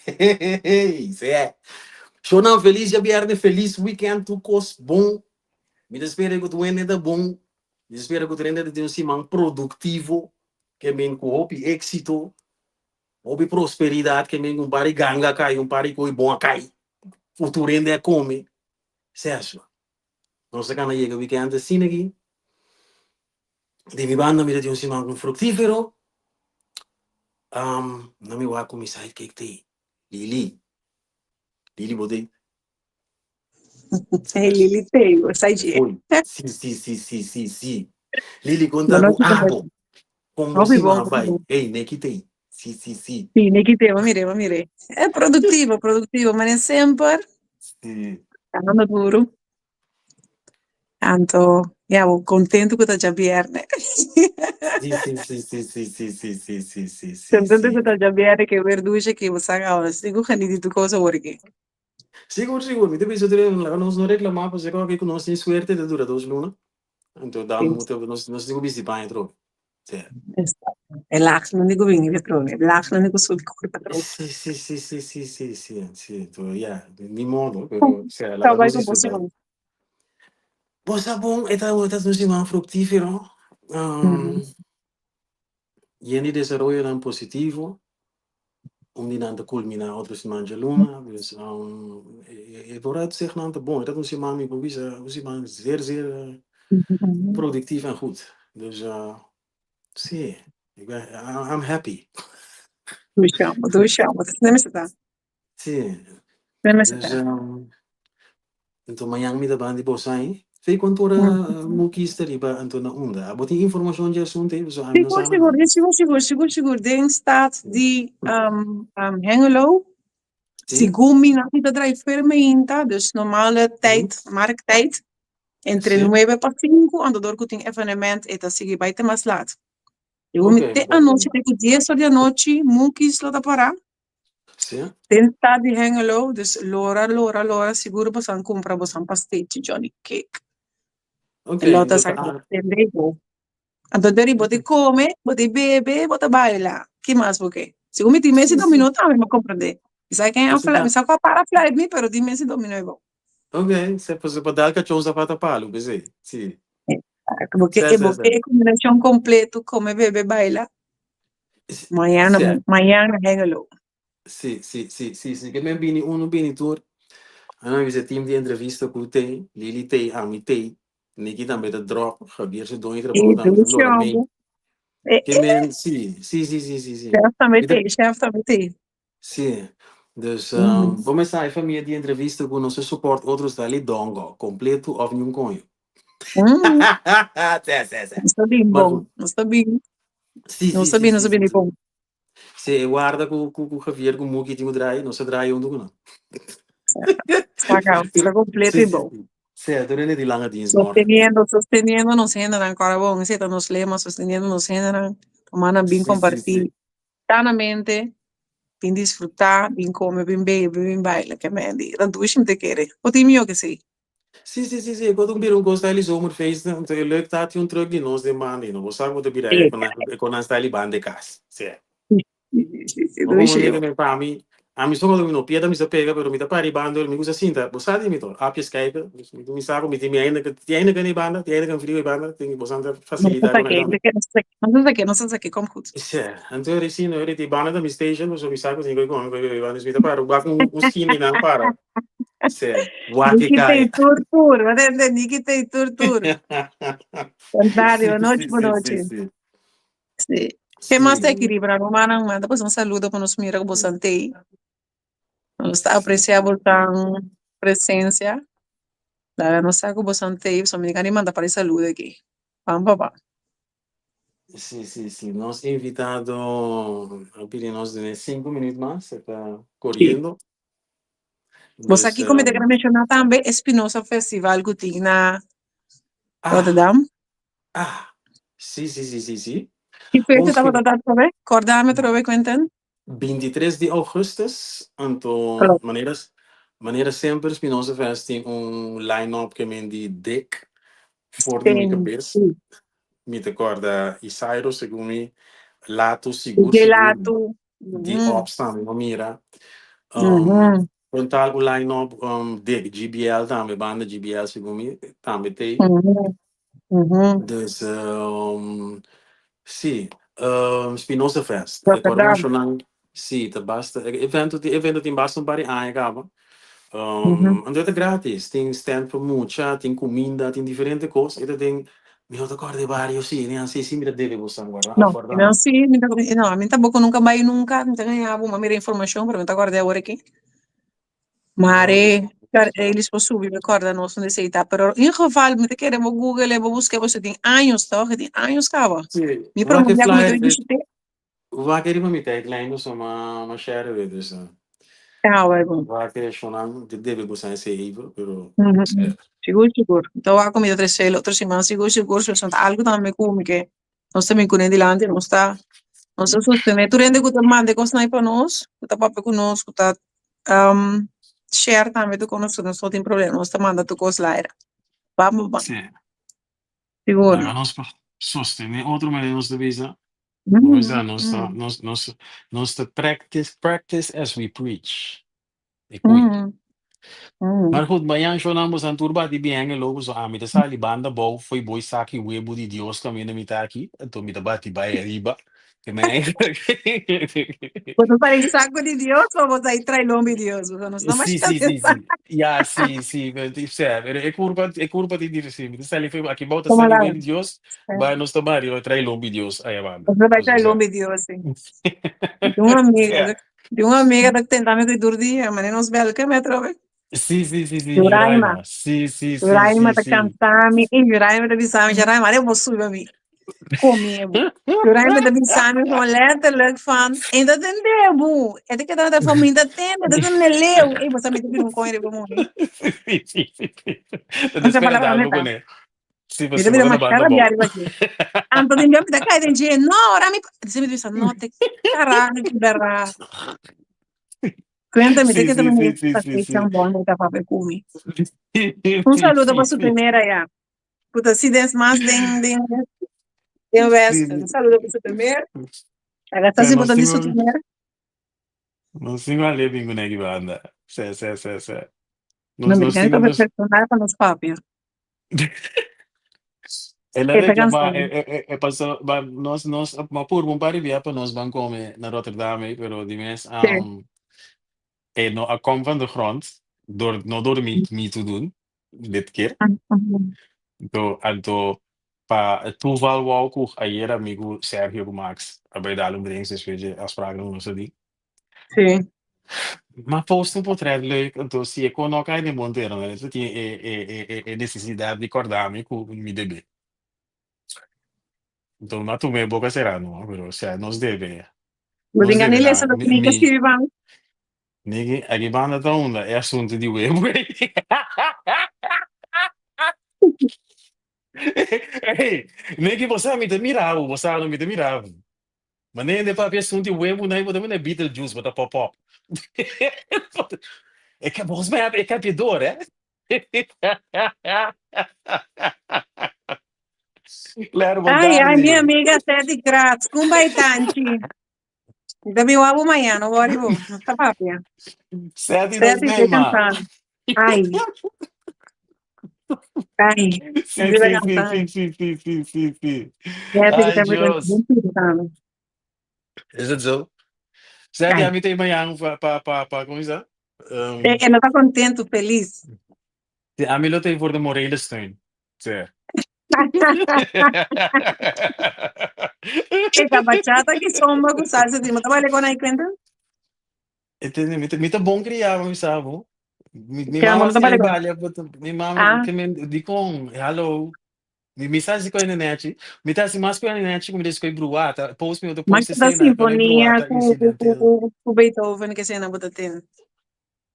Sí. Shownan, felis djabièrnè, felis weekend, tur kos bon. Mi ta spera ku tur hende ta bon. Mi ta spera ku tur hende ta tin un siman produktivo, ke men ku hopi éksito, hopi prosperidat, ke men ku un par di ganga a kai, un par di kos bon a kai, ku tur hende a kome. Sèsho. Nos ta kana yega weekend asina aki. Di mi banda mi ta tin un siman fruktífero. Na mi wak ku mi sidekick t'ei, Lili. Lili bo t'ei? Hey, Lili t'ei, bo sa dje. Oi, si, si, si, si, si, si. Lili konta ku abo. Kon bo Hopi bon, siman hopi bai? bon. Hey, Neki t'ei. Si, si, si. Si, Neki t'ei, bo mir'é, bo mir'é. E produktivo, produktivo, manera semper. Si. Trabahando duro. Anto, ya, bo kontentu ku ta djabièrnè. Si, si, si, si, si, si, si, si, si, si, si, Kontentu ku si. ta djabièrnè ke werdusha ke bo sa awor si ku geniet di tur kos awor aki. Sigur, sigur. Mi ta bisa tur hende, laga nos no reklamá pasobra ku aki ku nos tin suerte ta dura dos luna. Anto da mutu nos nos tin ku bisti paña atrobe. Sí. Exacto. E lagnan di ku bini atrobe, e lagnan di ku subi kurpa atrobe. Si, si, si, si, si, si, si, si. Anto ya, ni modo, pero sea, Sa laga bai nos ku bo disfrutá. siman. Bo sa bon, e ta e ta un siman fruktífero. Yen di desaroyonan positivo, un di nan ta kulminá otro siman djaluna. Dus e vooruitzichtnan ta bon. E ta un siman, mi por bisa, un siman zeer, zeer productief en goed. Dus si, ik ben, I'm happy. Dushi, dushi, asina mester ta. Si. Asina mester Dus ta. Anto mañan mi ta ban di boso ai. Fei kuantu ora Mukis ta riba anto na unda? Abo tin informashon dje asuntu ei? Pasobra ami no Sigur, sa sigur, nada. sigur, sigur, sigur, sigur. Den stad di Hengelo, Sí? segun mi nan ta draai fermeinta, dus normale tijd, markttijd, entre Sí. nuebe pa sinku, anto dor ku tin evenement e ta sigui bai te mas laat. Segun mi Oké, te anochi, te ku dies or di anochi, Mukis lo ta pará. Sí. Den stad di Hengelo, dus lora, lora, lora, sigur bosan cumpra bosan pastechi Johnny Cake. Ok, E lo ta entonces saca ah, tende go. Anto deri bo ta come, bo ta bebe, bo ta baila. Ki mas bo ke? Segun mi tin mes Sí, sí. dominó tambe, mi comprende. Mi sa ken a Eso fla, mi ta. sa cu a para fly mi, pero tin mes dominó e bo. Ok, se pues pa dal cachon zapata palo, p'esei. Sí. Exacto, bo ke, Sí, sí, bo sí. ke combinacion completo, come, bebe, baila. Mañana, Sí. mañana Hengelo. Sí, sí, sí, sí, sí. Ke men bini uno bini tur. Ana mi bisa team di entrevista ku tei, Lili tei, ami tei, Niki tambe ta drop, Javier su doño trabou E tambe ta dushi lora mee. homber. E, Ke men, sí, sí, sí, sí, sí, sí. chef tambe Mi ta, tei, chef tambe tei. sí. Dus, bo mester e famia di entrevista ku nos ta support otro style di dongo, kompleto of niun koño. Sí, sí, sí. Nos ta bin Maar bon, goed. nos ta bin, Sí, nos sí, ta sí, bin, nos sí, ta sí, bini sí. bon. Sí, e warda ku ku ku Javier ku Muki tin ku draai, nos a draai huntu ku nan. Está gau, está completo Sí, y sí, bon. sí. Sí, tur hende di langa dienst morgen. Sosteniendo, sosteniendo nos hendenan, kòrda bon, esei ta nos lema, sosteniendo nos hendenan, tuma nan bin Sí, sí, kompartí sí. sanamente, bin disfrutá, bin kome, bin bebe, bin baila, ke men di, ta dushi mi ta kere. Bo tin mihó ke esei? Sí, sí, sí, sí. E kon bira un kos style zomerfeest, anto e leuk ta tin un truck di nos den banda i no bo sa ku ta bira e kon e kon nan style banda e kas. Sí. Sí, sí, sí, Bo como dushi. mi pa ami, ami so mi no pieda mi sa pega, pero mi ta pari banda, mi gusta sinta. Bo sa di mi to, apjes kijken. Dus mi mi sa ku mi tin mi einde, tin einde kan e banda, tin einde kan frio e banda, tin bo san ta Nos facilita ta ku sake, nan tambe. nos ta sake, nos ta sake, kom goed. Sí, anto eri si no eri ti banda ta mi station, so mi sa ku tin ku kome, ku bebe banda, dus mi ta para, wak un un skina nan para. Sí, wak e Niki kaya. tei tur tur, wat ente Niki tei tur tur. Sí, Contrario, sí, nochi por sí, sí, nochi. sí. Sí. Ke mas ta Sí. kiri bra rumannan? Manda pues un saludo pa nos mira ku bosan tei. Nos ta Sí. aprecia bosan presencia. Laga nos sa ku bosan tei, pasobra mi tin manda par di saludo aki. Pam pa pam. Sí, sí, sí. Nos invitado a pidi nos dune 5 minuut mas, e ta Sí. coriendo. Bo sa Dus, kiko mi ta kere menciona tambe? E Spinoza Festival ku tin na ah, Rotterdam. ah, sí, sí, sí, sí, sí. Ki Bon, fecha tabata dat atrobe? Korda mi atrobe, Quentin? 23 di augustus, anto Klopt. manera, manera semper Spinoza Fest tin un line-up ke men di dik for di mi Ten, kabes. sí. Mi ta korda Isairo segun mi, Lato sigur DJ sigur Lato. di Ops tambe mi a mira. Um, Frontal un line-up um, dik, GBL tambe, banda GBL segun mi tambe t'ei. Dus um, si, um, Spinoza Fest. E kòrda menshonan, si, ta basta, e evento, e evento tin basta un par di aña kaba. Um, anto e ta gratis, tin stand pa mucha, tin kuminda, tin diferente kos. E ta den, mi no ta kòrda e bario si, ni ansi si mi ta debe bo san guarda, No, acorda no mi. si, mi ta, no, mi tampoco nunca bai nunca, mi ta gaña bo, m'a mira informacion, pero mi ta kòrda awor aki. Mare, elis por subi mi kòrda nos unda esei ta, pero in geval mi ta kere bo google e, bo buska bo, tin años tòg, e tin años kaba. Sí, Mi wak promé e bia ku mi ta flyer, bishit'é. wak e riba mi tijdlijn dus m'a m'a share e dus. Ah, bai bon. Wak e shownan di debe bo san esei even, pero Sigur, sigur. Mi ta wak ku mi ta trese el otro siman, sigur, sigur, si ta algu tambe ku mi ke nos ta bin kuné dilanti, nos ta nos ta sostené tur hende ku ta manda e kosnan ei pa nos, ku ta papia ku nos, ku ta share tambe tur ku nos, nos no tin problema, nos ta manda tur kos laira. Bam, bam. Sí. Sigur. Laga nos pa sostené otro manera nos ta bisa. Bo bisa nos ta nos nos nos ta practice practice as we preach. E kui. Maar goed, mañan shownan bosan tur bati bien e lobo so ami ta sali banda bou fo'i boi saki webu di Dios kaminda mi ta aki, anto mi ta bati bai ariba. Ke men eigenlijk. Bo ta sali saco di Dios o bo ta trae lombi Dios? Bo no sa Sí, masha sí, sí, pensa. sí. Ja, sí, sí. Pero ti sea, pero e curpa, e curpa tin di sí. Mi ta sali fo'i aki bou ta Como sali la. webu di Dios, bai nos ta bai ariba trae lombi Dios aya banda. Bo ta bai Dus trae o sea. lombi Dios, sí. Di un amiga, Ja. di un amiga ta tenta mi cu tur dia, mane nos bel ke me atrobe. Sí, sí, sí, sí, Juraima. Juraima. Sí, sí, sí, Juraima sí, ta sí. canta mi, y Juraima ta bisa mi, Juraima, are bo subi pa mi come bo. Juraima ta bisa mi gewoon letterlijk van, e ta tende bo. E ta keda ta van mi ta tende, ta tende leu. Ey, bo sa mi ta bira un coin riba muri. Sí, sí, sí, sí. Ta Esa espera palabra algo neta. con él. Sí, Mi ta pasobra bira bo ta na masha banda rabia bou. riba dje. Anto den bia mi ta kai den dje, no, ora mi, Dice mi ta bisa, no te carajo, verdad. Cuenta mi, te Sí, ke ta sí, manera sí, sí, pa sí, sí. Christian Bond ta papia ku mi. Un Sí, saludo sí, pa su sí. primera ya. Ku ta si des mas den den den Sí, West. sí. Un saludo pa su primer. Aga ta Sí, si nos botan di tin su primer. nos tin un ale bin ku neki banda. Sí, sí, sí, sí. No, Nos mi nos tin tin tope nos personal pa nos papia. El a E ta reclamá, cansá. e, e, e, e pasó, ba, nos, nos, ma purba un par di bia pa nos ban come na Rotterdam, eh, pero di mes, Sí. um, e no a kom van de grond, door, no door mi, mi te doen, dit keer. Anto, anto, pa toeval wou ku ayer amigo Sergio ku Max a bai dal un drinks despues di afspraak ku nos a di. Sí. Ma post un potret leuk, anto si e kon no kai den bon tereno, e tin e, e, e, e, e nesesidat di kòrda mi ku mi debe. Anto mi a tuma e boka será no, pero osea nos debe, Bo nos tin gana debe di na lesa loke mi, mi ke mi skirbi pa mi? Nigga, aki banda ta unda e asuntu di webu ei. Ey, Nigga, bo sa mi ta mira bo, bo sa no mi ta mira bo. Manera hende papia asuntu di webu nan, bo ta mira Beetlejuice, bo ta pop up. E ka, volgens mij heb ik heb je door, hè? Claro, bon Ai, ai, mi tardi. amiga Seti Kratz, kumba e tanchi? Mi ta bin wak bo mañana, no worry bo, nos ta papia. Seti nos Seti, nee, te ma. cansado. Ai, ai, Sí, Seti ta sí, sí, cansado. sí, sí, sí, sí, sí, sí. Seti Ay, ta buen Dios. buen cansado. Is het zo? Seti, Ai. a mi te mañana pa, pa, pa, pa, ¿cómo se dice? E, Um, e no ta contento, feliz. sí, a mi lo te voor de morele steun. Sí. E ta bachata ki zomba ku salsa di, bo ta baila kon ai kuenta? E te- Mi ta mi ta bon criá, mi sa bo. Mi, mi Kera mama bo no ta si baila mi kon? balia, but mi mama Ah, ke men di kon, hallo. Mi mi sa si ko nenechi. Mi ta si mas ko nenechi ku mi des ko bruata. Post mi otro mas post ta escena, ko sinfonia bruata ku ku ku incidental. ku ku Beethoven ke esena bo ta tende.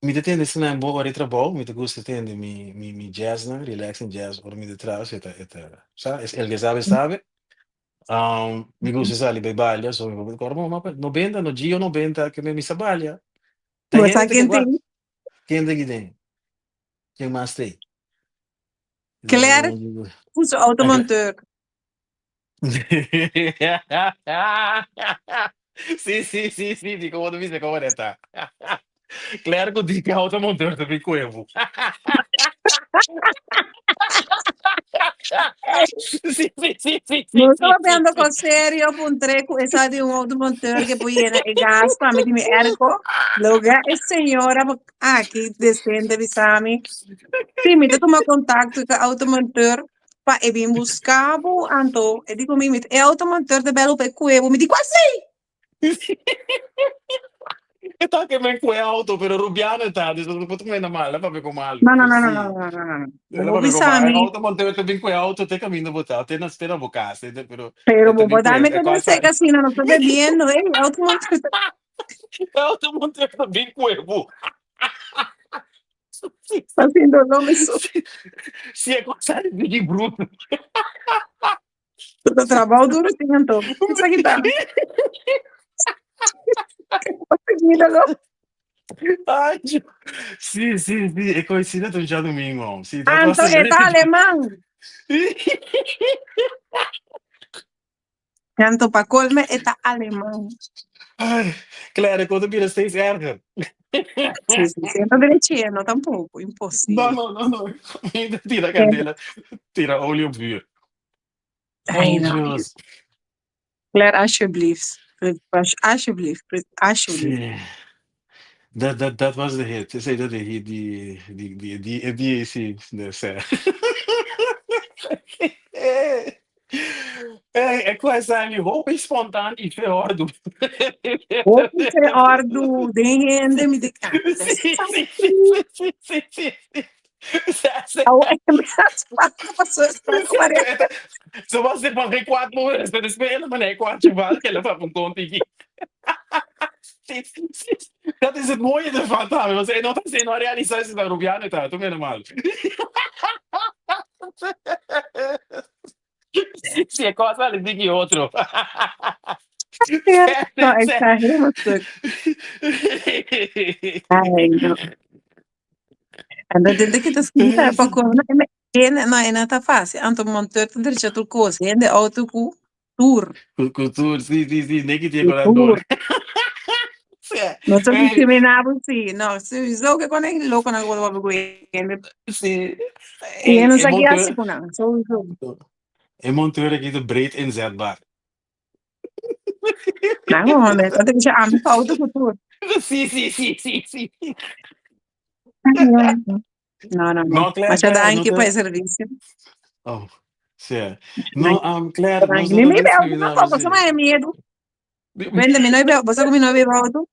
Mi ta tende esnan bo ora di trabou, mi ta gusta tende mi mi mi jazznan, relaxing jazz ora mi ta traha, so e ta e ta sa, es el que sabe sabe. Mi gusta sali bai balia, so mi papia kòrda mama pa nobenta no Gio nobenta ke mi sa balia. Ta Bo hende sa ta ke ken wak, tin? ken ta ki den? Ken mas t'ei? Claire ku su automonteur. Sí, sí, sí, sí, di como ta bisa como ta. Claro ku di ke automonteur ta bin kuebu. Sí, sí, sí, sí, sí, No estaba sí, pensando sí. con serio, puntré ku esa di un automonteur que por llena e gas pa mi di mi airco. Logra e señora aki decente bisami. Sí, mi ta tuma contacto ku e automonteur pa e bin busca bo, anto e di ku mi, e automonteur ta bel pa e kuebu. Mi di, kua si? E ta ke men kue auto, pero Rubiano ta, dus no por mena mal, papia ku malu. No, no, no, no, Sí. no, no, no, no. El a Bo papia ku mal. bisa mi, Auto monteur ta bin kue auto te kaminda bo ta, te na, te na bo kas, te, pero pero e ta bo bin por kue, dame e que kos seca asina, no ta bebiendo, eh. Auto monteur ta E auto monteur ta bin kue bo. haciendo lo mismo. Sí, sí, e kos a di bruto. Ta trabou duro sin anto. Esaki ta. Míralo. Ay, sí, sí, sí, e coincide ta un djadomingo. Sí, dat Anto was e ta aleman. Anto pa colme e ta aleman. Ay, Claire, e ta bira steeds erger. Sí, sí, sí. Anto derechi no tampoco, No, imposible. no, no, no. Tira candela, tira olie op vuur. Ay, Ay, no. Dios. Claire, alsjeblieft. Alsjeblieft, alsjeblieft. Sí. Dat was de hit. Esei ta de hit di di di di e dia sí, dus. Ey, e ku a sali hopi spontaan i fe òrdu. Hopi fe òrdu den hende mi di ah, Sí, sí, sí, sí, sí, sí, sí, sí. Sí, Awo e pasó esta sí, Zo was dit van geen kwaad moment. Dat is helemaal geen kwaadje val. Que le va un conti. Sí, sí, sí. Dat is het mooie ervan, Tami. Want zij no zij no realiseert dat Rubiano ta, tu meno mal. Sí, sí, e cosa le digi otro. No, ik ga helemaal stuk. Ay, no. En dat denk ik dat is pa corona en no en ta fácil. Anto monteur ta drecha tur kos. Hende auto ku tur. Ku tur, sí, sí, sí, neki tiene Ku con tur. Sí. No ta Hey, discriminabo sí. No, sowieso ke kon e loko nan ku ku hende. sí. I Hey, no e sa ki hasi monteur, ku nan, sowieso. e monteur aki ta breed inzetbaar. Nan hombre, ta drecha ami pa auto ku tur. Sí, sí, sí, sí, sí. No, no, no. No, Claire, Masha Claire, no danki pa te. e servicio. Oh, sí. No, Claire, nos Danki. no Mi ta mi be auto discriminá, tampoco, sí. so me miedo. Wende, mi no be, bo sa ku mi no bebe auto?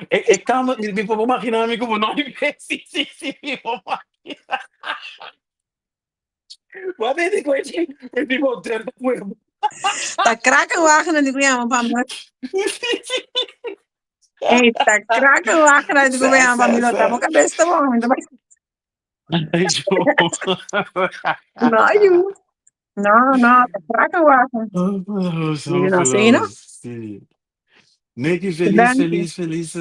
E, e kan, mi, mi por imaginá mi como no Sí, sí, sí, mi por imaginá. Wat weet ik, weet je, met die monteur de pueblo. Ta krakkenwagen di ku yama pa mi. Ey, ta krakkenwagen di ku yama pa mi lo ta bo kabes ta bon, mi ta bai. Ay, yo. No, yu. No, no, ta krakkenwagen. Hopeloos, Mi no sé, no? hopeloos. Sí. Nicky, feliz, Danki. feliz, feliz,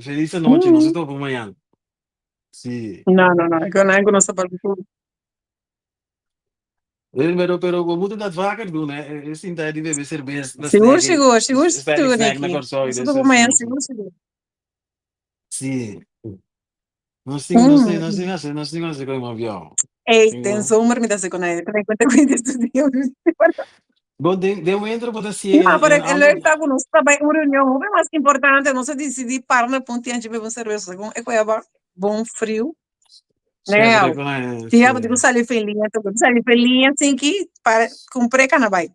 feliz anochi. Nos ta topa mañana. Sí. No, no, no. Ik no, ik no sa ku. Pero, pero we moeten dat vaker doen, hè. E sinta di bebe serbes na Sigur, snack, sigur, sigur, snack, sigur, snack na Nicky. Kòrsou, Nos ta dus, topa mañana, sí, sí. sigur, sigur. Sí. Nos tin, nos tin, nos tin hasi, nos tin hasi koe avion. Ey, den zomer mi ta hasi con aire. Ten cuenta cu di studio. Bon, den, den winter bo ta si No, en, pero en e leuk ander. ta cu nos ta bay un reunion hopi mas importante. Nos a dicidi para na Punta Ancha bebe un cerveza. Segun e koe bon friu. Siempre Neo. con aire, Tia, bo tin cu sí. sali feliz, bo tin sali feliz sin ki para cumpre cana bay.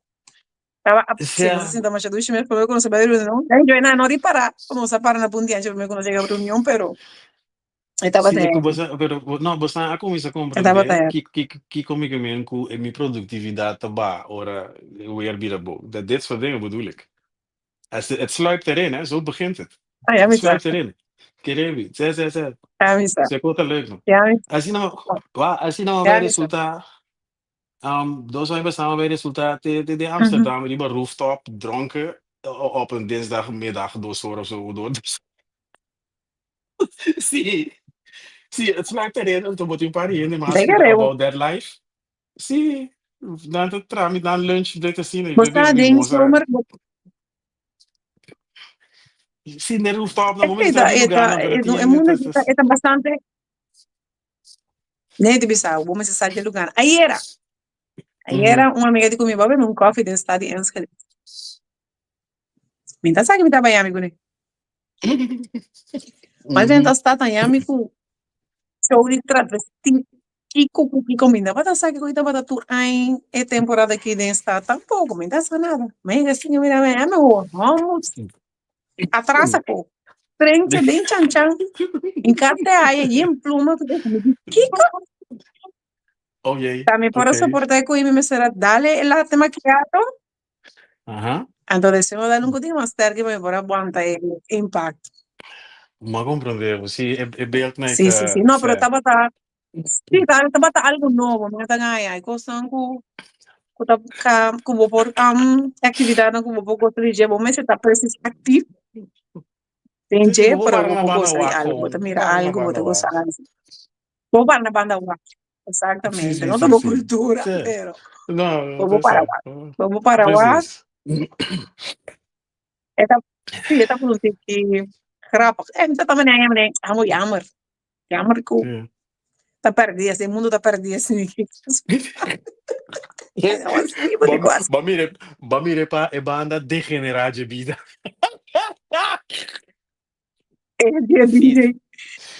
Taba, sí, nos a Sea, sinta masha dushi mes prome cu nos a bay reunion. Yo no ripara cu nos a para na Punta Ancha prome cu nos yega reunion, pero e tabata sí, e ku heavy. bosa, pero no, bosa a kuminsá E tabata komprendé heavy. ki ki kiko mi ke men ku e mi produktividat ta baha ora weer bira bo. Dat dit soort dingen bedoel ik. Het, het sluipt erin, hè? Zo begint het. Ah, ja, Het mi sa. sluipt erin. Kerebi, sè, sè, sè. Ja, mi sa. Sè kos ta leuk, man. Ja, mi Asina, wa, asina Ja, bai mi sa. resultá, 2 aña pasá bai resultá te, te, te Amsterdam riba rooftop dronken op een dinsdagmiddag 2 or of zo. Door. Sí, sí, het sluipt erin. Anto bo tin un par di hende mas ku Zeker, ta eh. about that life. Sí, nan ta traha mi nan lunch break asina i Bo bebe sa un den mimosa. zomer. Sí, den rooftop nan, bo E mester ta, sa di e ta, lugánan, pero e, tin e hende mundo ta, aki ta, e ta bastante, nee, te bisa, bo mester sa di lugar. Ayera, ayera un amiga di ku mi, bo a bebe un koffie den stad di Enschede. Mi ta sa ki mi ta bai ami kuné. Mas den ta stad Miami ku show di travesti, kiko ku kiko, mi tabata sa kiko tabata tur aña e temporada aki den stad tampoco, mi ta sa nada. Mi a yega mira mi a homo atrasa ko, trencha den chan chan, in kate aya yen pluma, kiko? Oye, Ta mi por a okay. soporta ku mi mester a dale e latte macchiato. Aha. Anto deseo a dal un kutin mas sterki pa mi por a aguanta e impacto. M'a comprende bo. Sí, e, e beeld mij Sí, sí, sí. No, pero sê. tabata, sí, tabata algo nobo. Mi ta gaya. Hay cosnan ku ku ta ka ku bo por um, actividadnan ku bo por gosa di dje. Bo mester ta precies actief den Sí, sí, dje, bo por pero para bo na por banda gosa di wak algo. Bo gewoon. ta Bo mira para na algo, bo banda ta gosa wak. algo. Bo para na banda wak. Sí, Exactamente. sí, No ta sí, bo sí. cultura, Sí. pero No, bo no por ta para sa. wak. Bo por para wak. Precies. E ta, sí, e ta un tiki grappig. En ta tambe nega mene, amo jammer. Jammer ku Sí. ta perdí, así, el mundo ta perdí así. Ba, ba mire, ba mire pa e banda degenerá dje bida. Eh,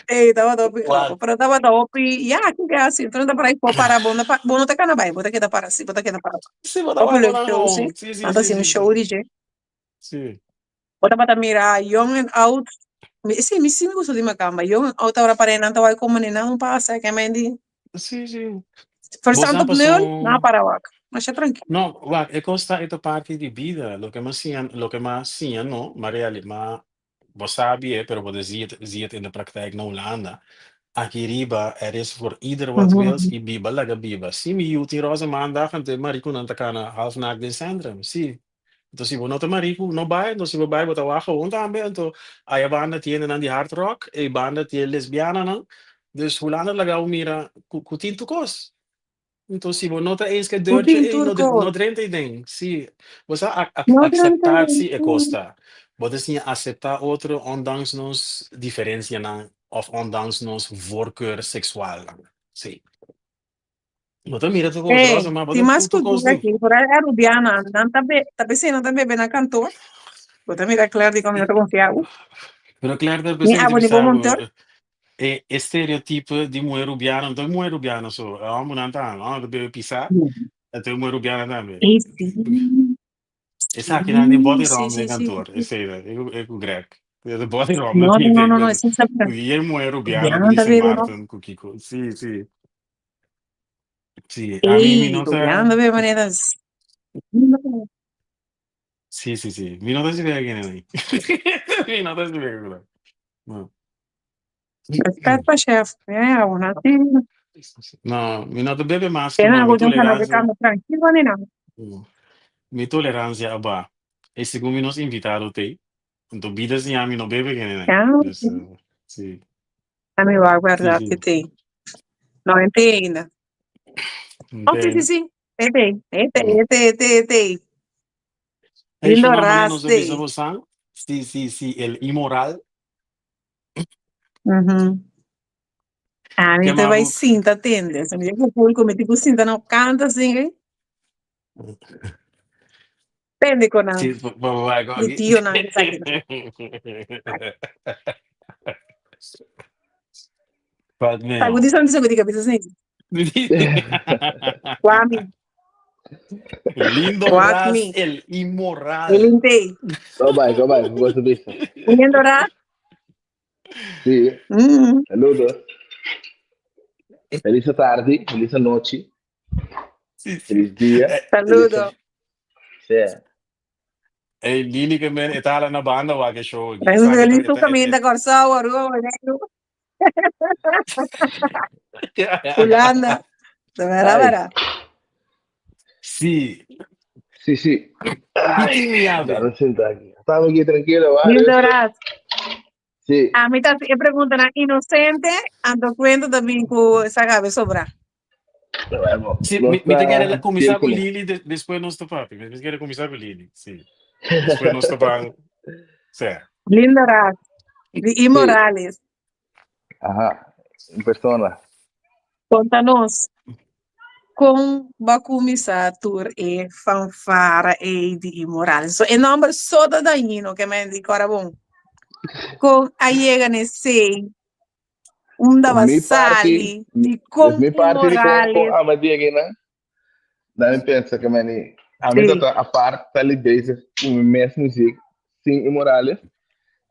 eh, tabata hopi Wak. grappig, pero tabata hopi, ya, kiko e hasi? Entonces ta por ahí por para, bo no pa, bo no ta kana bai, bo ta keda para, sí, bo ta keda para. Sí, bo ta Hopi wak leuk nan show, sí. gewoon. Sí, sí, Nan ta sí, hasi un sí, show sí. di dje. Sí. Bo tabata mira Young and Oud. Mi, sí, mi sí mi gusta di Makamba. Young and Oud tabata para nan tabata como ni nan pasa, ke men di. Sí, sí. Verstand Bosan op nul, nan pasó. para wak. Masha tranquilo. No, wak, e kos ta e ta parti di bida. Loke m'a siña, loke m'a siña no, m'a reali, m'a bo sabi e, pero bo ta zie het, zie het in de praktijk na Hulanda. Aki riba er is voor ieder wat wils i biba laga biba. Si mi yu tin roze maandag, anto e marikunan ta kana half naakt den centrum. Si. Anto si bo no ta mariku, no bai. Anto si bo bai, bo ta wak gewoon tambe. Anto aya banda tin hendenan di hard rock, ei banda tin e lesbiananan. Dus Hulanda laga bo mira ku ku tin tur kos. Anto si bo no ta eens ku e Ku deurtje tin ei, tur no no kos. drenta ei den. Si, bo sa No drenta akseptá ei si e den. kos ta. Bo ta siña aseptá otro ondanks nos diferensianan òf ondanks nos voorkeur seksualnan. Si. Bo ta mira tur kos, Ey, Rosa, ma bo tin ta mas tur kos cultura tin. aki, foral e Arubianonan, nan ta be, ta p'esei nan ta bebe na kantoor. Bo ta mira Claire di kon mi no ta konfia bo. Pero Claire ta Ni p'esei mi ta abo ni bo bisa bo, monteur. e e stereotipo di muher rubiano, no ta muher rubiano so, e hombernan tambe, homber ta bebe pisá, anto e muher rubiano tambe. Ey, sí. Esakinan den Sí, bòt di sí, ròm sí, den sí, kantoor, sí. esei ta, e ku e ku Greg. E bòt di ròm No, nan no, tin no, den no, no, ku esei sa ku yen muher rubiano ku Rubiano di ta Sint bebe no. Maarten ku kiko. Sí, sí. Sí, ami mi Ey, no Rubiano ta ta bebe manera. Sí, sí, sí. Mi no ta sirbi aki nan. Mi no ta sirbi aki nan. No. Respet pa chef. Ya, ya, una sí. No, mi no ta bebe mas ku Tena no. Mi algo de un canal de tolerancia. cambio tranquilo ni nada. Mi tolerancia a ba. E segun mi nos invitado te. Anto bida siña mi no bebe kende nan. Ya, Dus, sí. A mi wak Sí, verdad sí. que te. No ente ainda. Oh, sí, sí, Ente. sí. Ete, ete, ete, ete, ete. Hey, Lindo Shona, mané nos a bisa raste. bo san. Sí, sí, sí, el inmoral. Mhm. A mi Ke te ma bai bo sinta tende. Se mi ku público mi tipo sinta no canta sin eh. Tende con nan. Sí, pa pa bai Mi aki. tío nan que sa aquí. Valt Sagu mee. di santi sagu di kabisa sin. Wami. Lindo Wak ras mi. el inmoral. Elinte. Go bai, go bai, gosto bisa. Lindo ras. Sí, saludos. Feliz tarde, feliz noche, Sí, sí. feliz dia. Eh, Feliz, Saludo. sí. Ey, Lili ke men e ta hala na banda wak e show aki. Feliz Esaki ta feliz e ta e caminda Kòrsou, Aruba, Boneiru, Hulanda. De verdad, Ay, verdad. Sí. sí, sí. Ki Ay, tin mi yabe? dame sentar aquí. Estamos aquí tranquilo, va, Lindo rustig. ras. Sí. A mi ta e preguntanan inocente, anto cuento ta bin cu sa gabe sobra. Bueno, Sí, nos mi, mi ta kere ta kuminsá fiel ku kuné. Lili, de, despues nos ta papia. Mi ta kere kuminsá ku Lili, sí. Despues nos ta ban, sí. Lindo Ras, di Sí. Imorales. Aha, in persona. Konta nos, kon bo a kuminsá tur e fanfara ei di Imorales? So, e nòmber so ta dañino, ke men di kòrda bon. Kon a yega na esei? Unda bo a Mi parti, sali? Dikon mi parti di kon kon Imorales? ami a yega einan, Dan mi pensa ke mani, ami Sí. ta apart tali bezig ku mi mes muziek sin Imorales.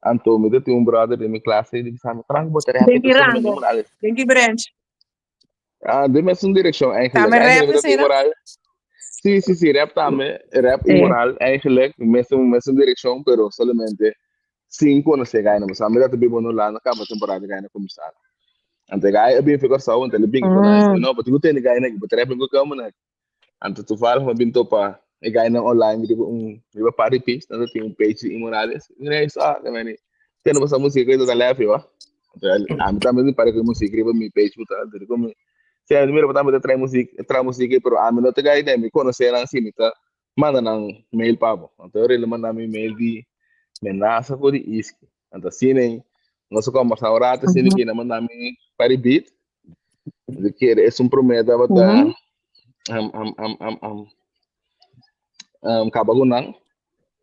Anto mi ta tin un brother den mi klase di bisa mi, Frank, bo ta rap Den ki tu solamente rango? Imorales. Den ki branch? Ah, den mesun direkshon eigenlijk. Tambe rap Eigenlijk mi ta tin asina? Imorales. Sí, sí, sí, rap tambe. Rap Sí. Imoral eigenlijk, mesun, mesun direkshon, pero solamente sin konosé Gaina. Pasobra mi ta biba na Hulanda kaba temporada Gaina kuminsá. Anto Gai a bin fi Kòrsou, anto el a bin ku nan. No, bo tin ku tende Gaina aki, bo ta rap ku kama nan. Anto toevallig mi a bin topa e Gaina online riba un riba party page, nan ta tin un page di Imorales. Mi rei sa, ke meni, tende boso músika ku ta lèfi wa. Anto ami tambe mi pare ku e músika riba mi page ku ta, anto di komo, si ami mira bo tambe ta trae músika, traha músika, pero ami no ta gai den, mi konosé nan si mi ta manda nan mail pa bo. Anto el a manda mi mail di menasa ku di iski. Anto asina ei nos a kombersá un rato asina ki el a manda mi par di beat. Mi kere esun promé tabata kaba ku nan.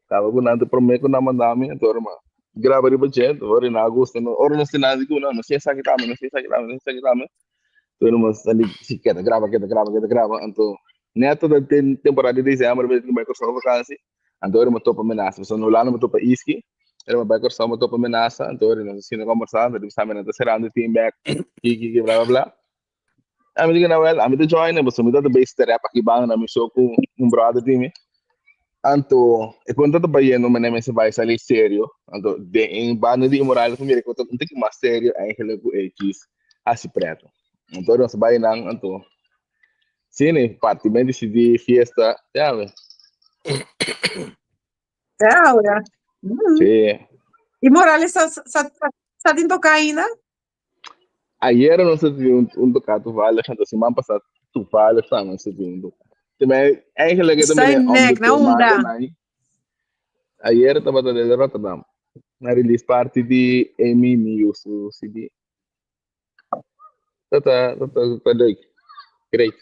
Kaba ku nan te promé ku nan manda mi. Anto ora mi a graba riba dje. Anto ora nan a gusta ora nos tin nan di ku nan no si esaki tambe no si esaki tambe no si esaki tambe. Anto nos a di si keda graba keda graba keda graba. Anto Neto ta den temporada di december mi tin bai Kòrsou vakansi, anto ora mi topa menasa, pasobra na Hulanda mi topa iski, ora mi bai Kòrsou mi topa menasa, anto ora nos a sinta kòmbersá, anto di bisa mi nan ta serando e team bèk, ki ki ki bla bla bla. Ami di ku nan wèl, ami ta join nan pasobra mi ta ta bay rap aki banda nan mi so ku un brother di mi. Anto e kon ta ta bayendo manera mester bai sali serio, anto den e banda di Imorales mi mira ku ta un tiki mas serio eigenlijk ku e djis hasi preto. Anto ora nos a bai nan anto Sí, ne, parti ben decidí fiesta, ya ve. Ya, ahora. Sí. Y Morales sa, sa, sa, sa tin toca ainda? Ayer nos tin un toca toevallig, en de semana pasada toevallig samen nos tin un toca. Terwijl eigenlijk het Zijn meneer om nek, de na twee unda. maanden na Ayer tabata de Rotterdam. Na release party di Amy Miu su CD. Dat ta, dat ta, dat ta leuk. Great.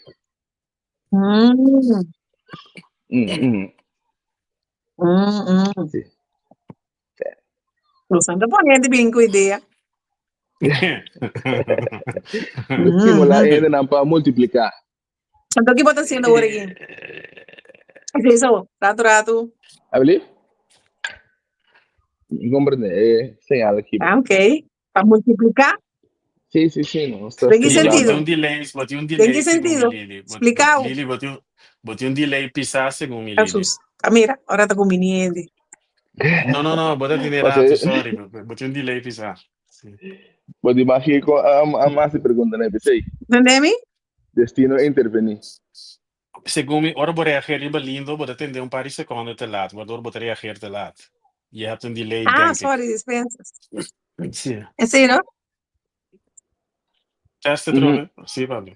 Sí. Nos anda poniendo bien cu idea. Stimula hendenan pa multiplica. Anto ki bo ta haciendo awor aki? Así so, rato rato. Alsjeblieft? Mi comprende e señal aki. Ah, ok. Pa multiplica? Sí, sí, sí. No, está Den ki estimulando. sentido? Bo tin un delay, bo tin un Den delay ki segun mi sentido? Lili. Bo, bo, Splicao. Lili, bo tin, bo tin un delay pisá segun mi Lili. Jesús. Ah, mira, ora ta kuminiente. No, no, no, bo ta tene O sea, rato, sorry. Bo, bo tin un delay pisá. Sí. Bo di mag hier ko am am hasi pregunta na EPC. Entendé mi? Destino intervení. Segun mi, ora bo reageer riba lindo, bo ta tende un par di seconde te laat, waardoor bo ta reageer te laat. Je hebt een delay, Ah, denk ik. sorry, dispensa. Sí. Esei no? Test het, Robin. Sí, Pablo.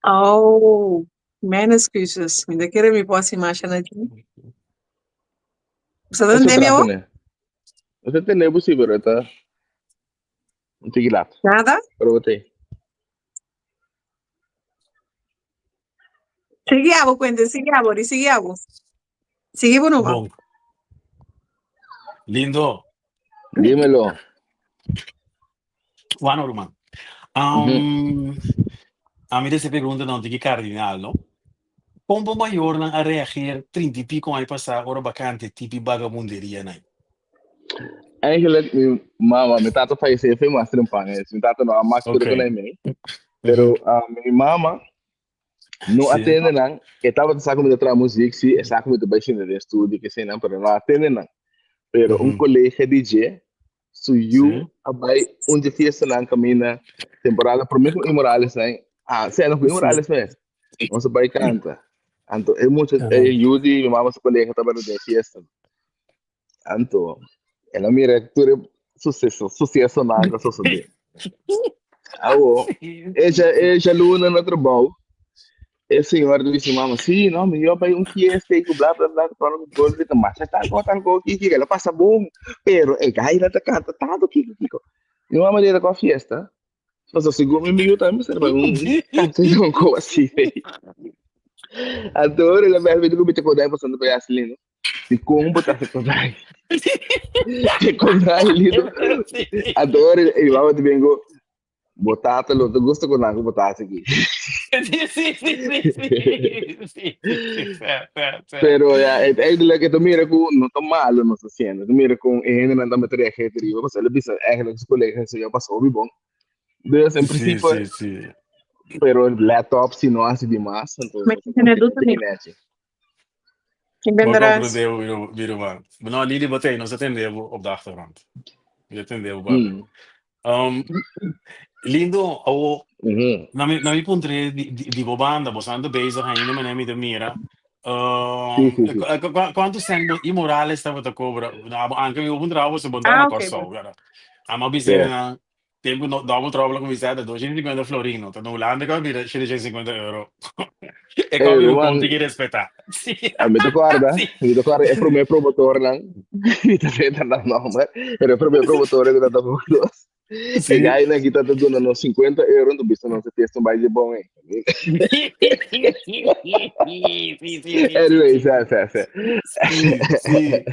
Oh, mijn excuses. Mi ta kere mi por hasi masha na dje. Bo ta Eso tende mi trato awor? ne. Bo ta tende bo sí, pero ta un tiki laat. Nada? Pero bo te. Sigui abo, Quentin, sigui abo, di sigui abo. Sigui bo numa. Bon. Lindo. Dímelo. Bueno, ruman. Um, A mi dese pregunta no tiki cardinal, no? Kon bo mayornan a reageer 30 y pico aña pasá ora bakante tipi bagabunderia nai? Eigenlijk, mi mama, mi tata falleció fue mas trempan, eh. Mi tata no a mas okay. con mi. Pero mi mama no atende nan. E tabata sa ku mi ta traha muziek, sí, e sa ku mi ta bai sinta den studio, ke sei nan, pero no atende nan. Pero un colega di dje, su yu a bai un dje fiestanan kaminda temporada promé ku Imorales nan, ah, sena ku Imorales mes. Nos a bai kanta. Anto e mucha, e yu di mi mama su colega tabata den fiesta. Anto, el a mira tur e suceso, sucesonan ku a sosodé. Awo, e ja, e jaluna na trabou. E señor ta bisa mama, sí, no, mi yo bai un fiesta y ku bla bla bla, tono ku gol ta masha tal ko tal ko kiki, que lo pasa bon, pero e gaira ta canta tanto kiko kiko. Mi mama dita ko fiesta, paso segun mi mi tambe ser bai un canción ko así. Anto ora la bel mi ku mi te kodai pasando pa yas lindo. Di kon bo ta se kodai? Te kodai lindo. Anto ora e mama te vengo Bo tata lo ta gusta ku nan ku bo ta hasi aki. Sí, sí, sí, sí, sí, sí, sí, sí, sí. Pero ja, uiteindelijk e ta mira ku no ta malo nos ta haciendo. E ta mira ku e hendenan tambe ta reageer riba, pasobra el a bisa eigenlijk su colega's esei a pasa hopi bon. Dus in Sí, principe, sí, sí. pero let op si no hasi di mas, anto Me nos ta tiene continu duda te ni. kinechi. Ik ben Bo eruit. comprende mi ruman. No, Lili, bo tei, nos a tende bo op de achtergrond. Mi a tende bo papia. Lindo, awo, na mi, na mi puntre di, di, di bo banda, bo anda bezig ainda, meneer, mi ta mira. Sí, sí, sí. Cuanto cent bo, y Morales tabata cobra? Na, bo, anke mi bo puntra bo, se bo entra Ah, na oké, Kòrsou, bon. gara. Ama bisa Yeah. na Tempu no double trouble ku mi sa ta 250 florin no ta na Hulanda ku a bira 750 euro. E Hey, kòmi un Roman, konti ki respetá. Sí. a mi ta kòrda, Sí. mi ta kòrda e promé promotornan, mi ta veta nan nòmber, pero e promé promotornan ku ta topa ku nos. E Sí. gainan ki ta ta duna nos 50 euro, anto bisa nos e fiesta un bai dje bon ei. Sí, sí, sí, sí, Anyway, sí. sa, sa, sa. Sí, sí.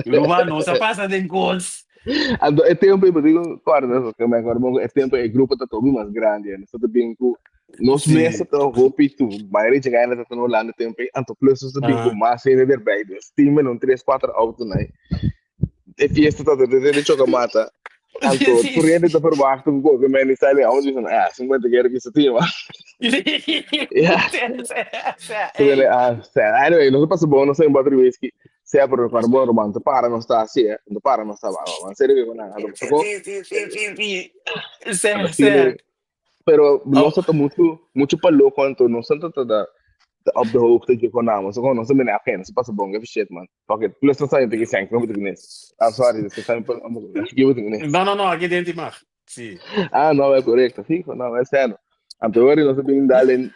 Ruman, nos a pasa den kos. Anto e tempo ei, bo tin ku kòrda so, ke mi akorda bon ku e tempo ei e grupo ta tobi mas grandi, nos ta bin ku nos mes Sí. ta hopi tu, mayoria dje gaina ta na Hulanda tempo ei, anto plus nos ta bin ku Aha. mas hende derbij, dus tin men un tres kuater auto nan ei. E fiesta ta te te choka mata. Anto Sí, tur hende ta verwacht ku koke men i sali amos dicen, ah, 50 kere kisa tin, man. Ja. Sí, sí, sí, Tur hende, ey. ah, anyway, nos a pasa bon, nos a bota whisky. Sea pero cuando bon ruman te para no está así, eh. No para no está va, va, en serio que con nada, Sí, tocó. sí, sí, sí, sí, sí. Sí, Ando sí. feeling, pero no Oh, está mucho mucho pa loco anto no está ta ta op de hoogte je con nada, so no se me okay, no se pasa bon, give a shit man. Fuck it. Plus no saben te que no te nis. I'm sorry, dus saben pa give it nis. No, no, no, aki den mag. Sí. Ah, no, é correcto. Fijo, no, é sério. Anto hoor nos bin dalen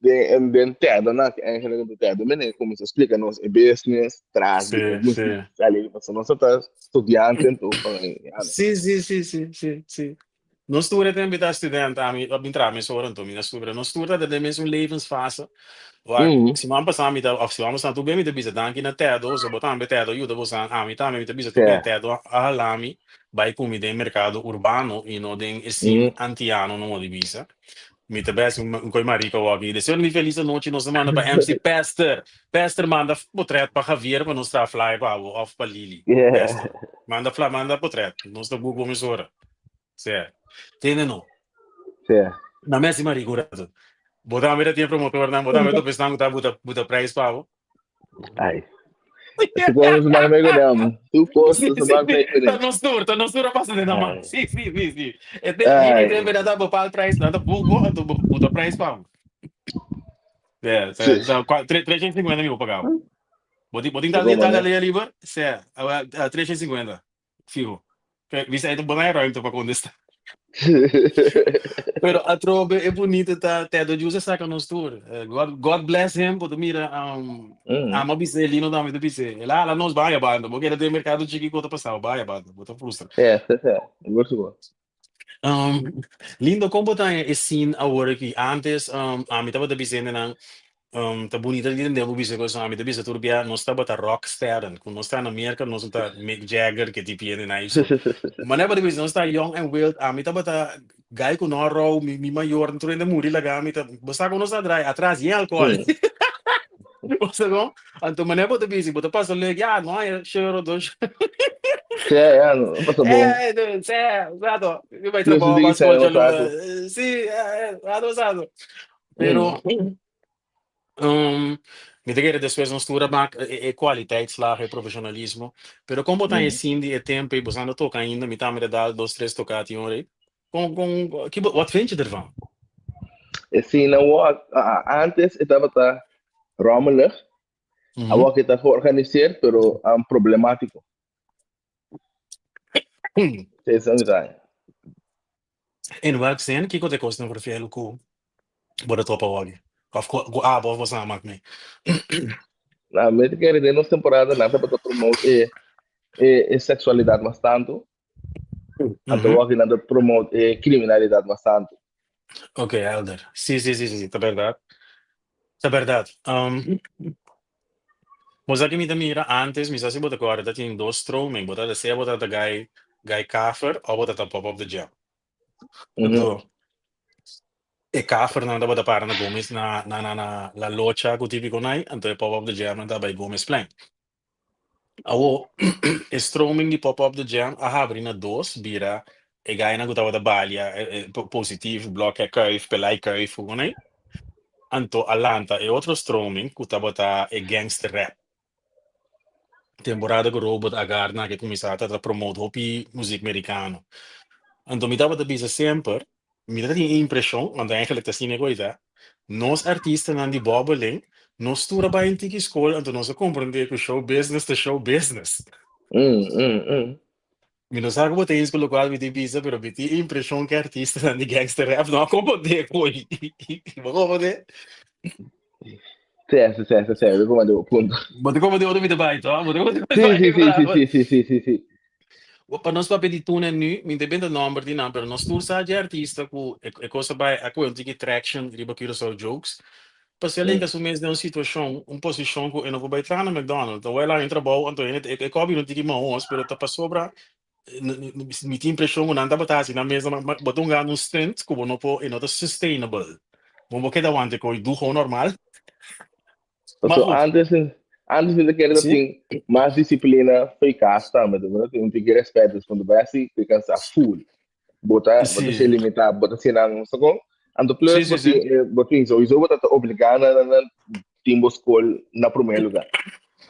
den den terdo na que eigenlijk de terdo meneer começa a explicar nos e business tras di Sí, música sí. ali paso nos ta studiante en tu ja. Sí, sí, sí, sí, sí, sí. Nos tur e ta student, ami a bin traha mesora anto mi na studia. Nos tur ta den mesun levensfase. Wak, siman pasá mi ta, of siman pasá tur be mi ta bisa danki na Tedo, so bo tambe Tedo yuda bosan, ami tambe mi ta bisa tur be Tedo a hala mi bai ku mi den merkado urbano i no den e scene antiano no di bisa. Mi ta bes un koi marica wak i deseo mi felis anochi nos a manda pa MC Pester. Pester manda potret pa Javier pa nos traha flyer pa abo of pa Lily. Pester manda fla manda potret nos ta boek bo mesora. Sea. Tende no. Sea. Na Messi marica un rato. Bo tambe ta tin promotornan bo tambe ta pensando ku ta buta buta prijs pa abo. Ai. Tu cosas se van a con Tu cosas Sí, se sí, van a sí. con Ta nos tur, ta nos tur a pasa den man. Ai. Sí, sí, sí, sí. E te, Ai. e te verdad ta bepaal prijs, nan ta boek bo, anto bo buta prijs pa bo. Ja, Sí. sa, sa, 350 mi bo paga bo. Bo tin, bo tin tal, Como tal ne? lea liber? Sí, 350. Fijo. Bisa e ta bona e ruimte pa contesta. Pero atrobe e bunito ta Tedo Jus a saca nos tur. God, God bless him, bo ta mira ama bisa e lino tambe ta bisa. El a hala nos baya banda. Bo keda den mercado chiki ku ta pasao baya banda. Bo ta frustra. Sí, sí, sí. Seguro, seguro. Lindo, kon bo ta e scene awor aki? Antes ami tabata bisa hendenan ta bunita di tende bo bisa cos ami ta bisa tur bia nos tabata rocksterren cu nos ta na Merca nos no ta Mick Jagger ke tipo hendenan ei so manera bo ta bisa nos ta young and wild ami tabata guy cu no a rou mi mi mayor tur hende muri laga mi ta bo sa con nos ta draai atras yen alcohol Bo sa kon? Anto manera bo ta bisti, bo ta pasa leuk, ya, no hay shero dos. Sí, ya, no pasa bon. Sí, exacto. Mi bai Plus trabou, di bai sal skol, saco. Sí, exacto, exacto. Pero, mi ta kere despues nos tur a mak e kwaliteitslag, e profesionalismo. Pero kon bo ta e Cindy e tempo ei, bo sa no toka ainda, mi tambe ta dal dos, tres toka tin ora ei. Kon, kon, ki bo, wat vind je ervan? E scene awor, antes e tabata rommelig, awor ke ta georganiseerd, pero problemático. Esei mi ta haña. In welk zin? Kiko ta e kosnan vervel ku bo ta topa awor? Of ku ku abo of boso a mak mee? Na, mi ta kere den nos temporada nan tabata promote e e e sexualidad mas tantu. Anto Mhm. wak nan ta promote e criminalidad mas tantu. Ok, helder. Sí, sí, sí, sí, sí, ta berdad. Ta berdad. Um, bo sa ki mi ta mira antes, mi sa si bo ta kòrda, ta tin dos stroming. Bo ta sea bo ta ta gai gai kafer of bo ta ta pop up the jam. Mhm. Anto, e kafernan tabata para na Gomez na na na na La Locha ku Típico Night, anto e pop up the jam nan ta bai Gomezplein. Awo, e stroming di Pop Up The Jam a habri na dos, bira e gainan ku tabata balia positief, blokke kuif, pelai kuif, ku konai. Anto a lanta e otro stroming ku tabata e gangster rap. Temporada ku Robert Agar na ke kuminsá ta promote hopi muzik merikano. Anto mi tabata bisa semper Mi ta tin e impreshon, want eigenlijk ta asina ku ei ta, nos artistanan di bòbeling, nos tur a bai un tiki skol, anto nos a komprendé ku show business ta show business. Mm, mm, mm. Mi no sa ku bo ta eens ku lokual mi tin bisa, pero mi tin e impreshon ku e artistanan di gangster rap no a komprendé ku ei. Bo komprendé? Sí, sí, sí, sí, sí, mi komprendé bo punto. Bo ta komprendé ora mi ta bai, to? Bo ta komprendé Sí, sí, sí, sí, sí, sí, sí, sí, sí. Pa nos papia di Tune en Nu, mi ta benta nomber di nan, pero nos tur sa dje artista ku e kos a bai a kohe un tiki traction riba Curaçao Jokes. Pasobra el hinka su mes den un situashon, un posishon ku e no por bai traha na McDonald's. Ta wèl haña un trabou, anto hende e kòp bira un tiki mahos, pero ta pasobra mi tin impreshon ku nan tabata hasi nan mes, bo ta hunga un stunt ku bo no por, e no ta sustainable. Bo no por keda wanta e kos duho normal. Paso antes, antes mi ta kere ta tin mas disciplina fo'i cas tambe, ta tin un tiki respet, dus cuando bai así, te cansa full. Bo ta, bo ta ser limita, bo ta sinan, sa con? Anto plus, bo tin, eh, bo tin, sowieso bo ta ta obliga na, na, na tin bo school na primer lugar.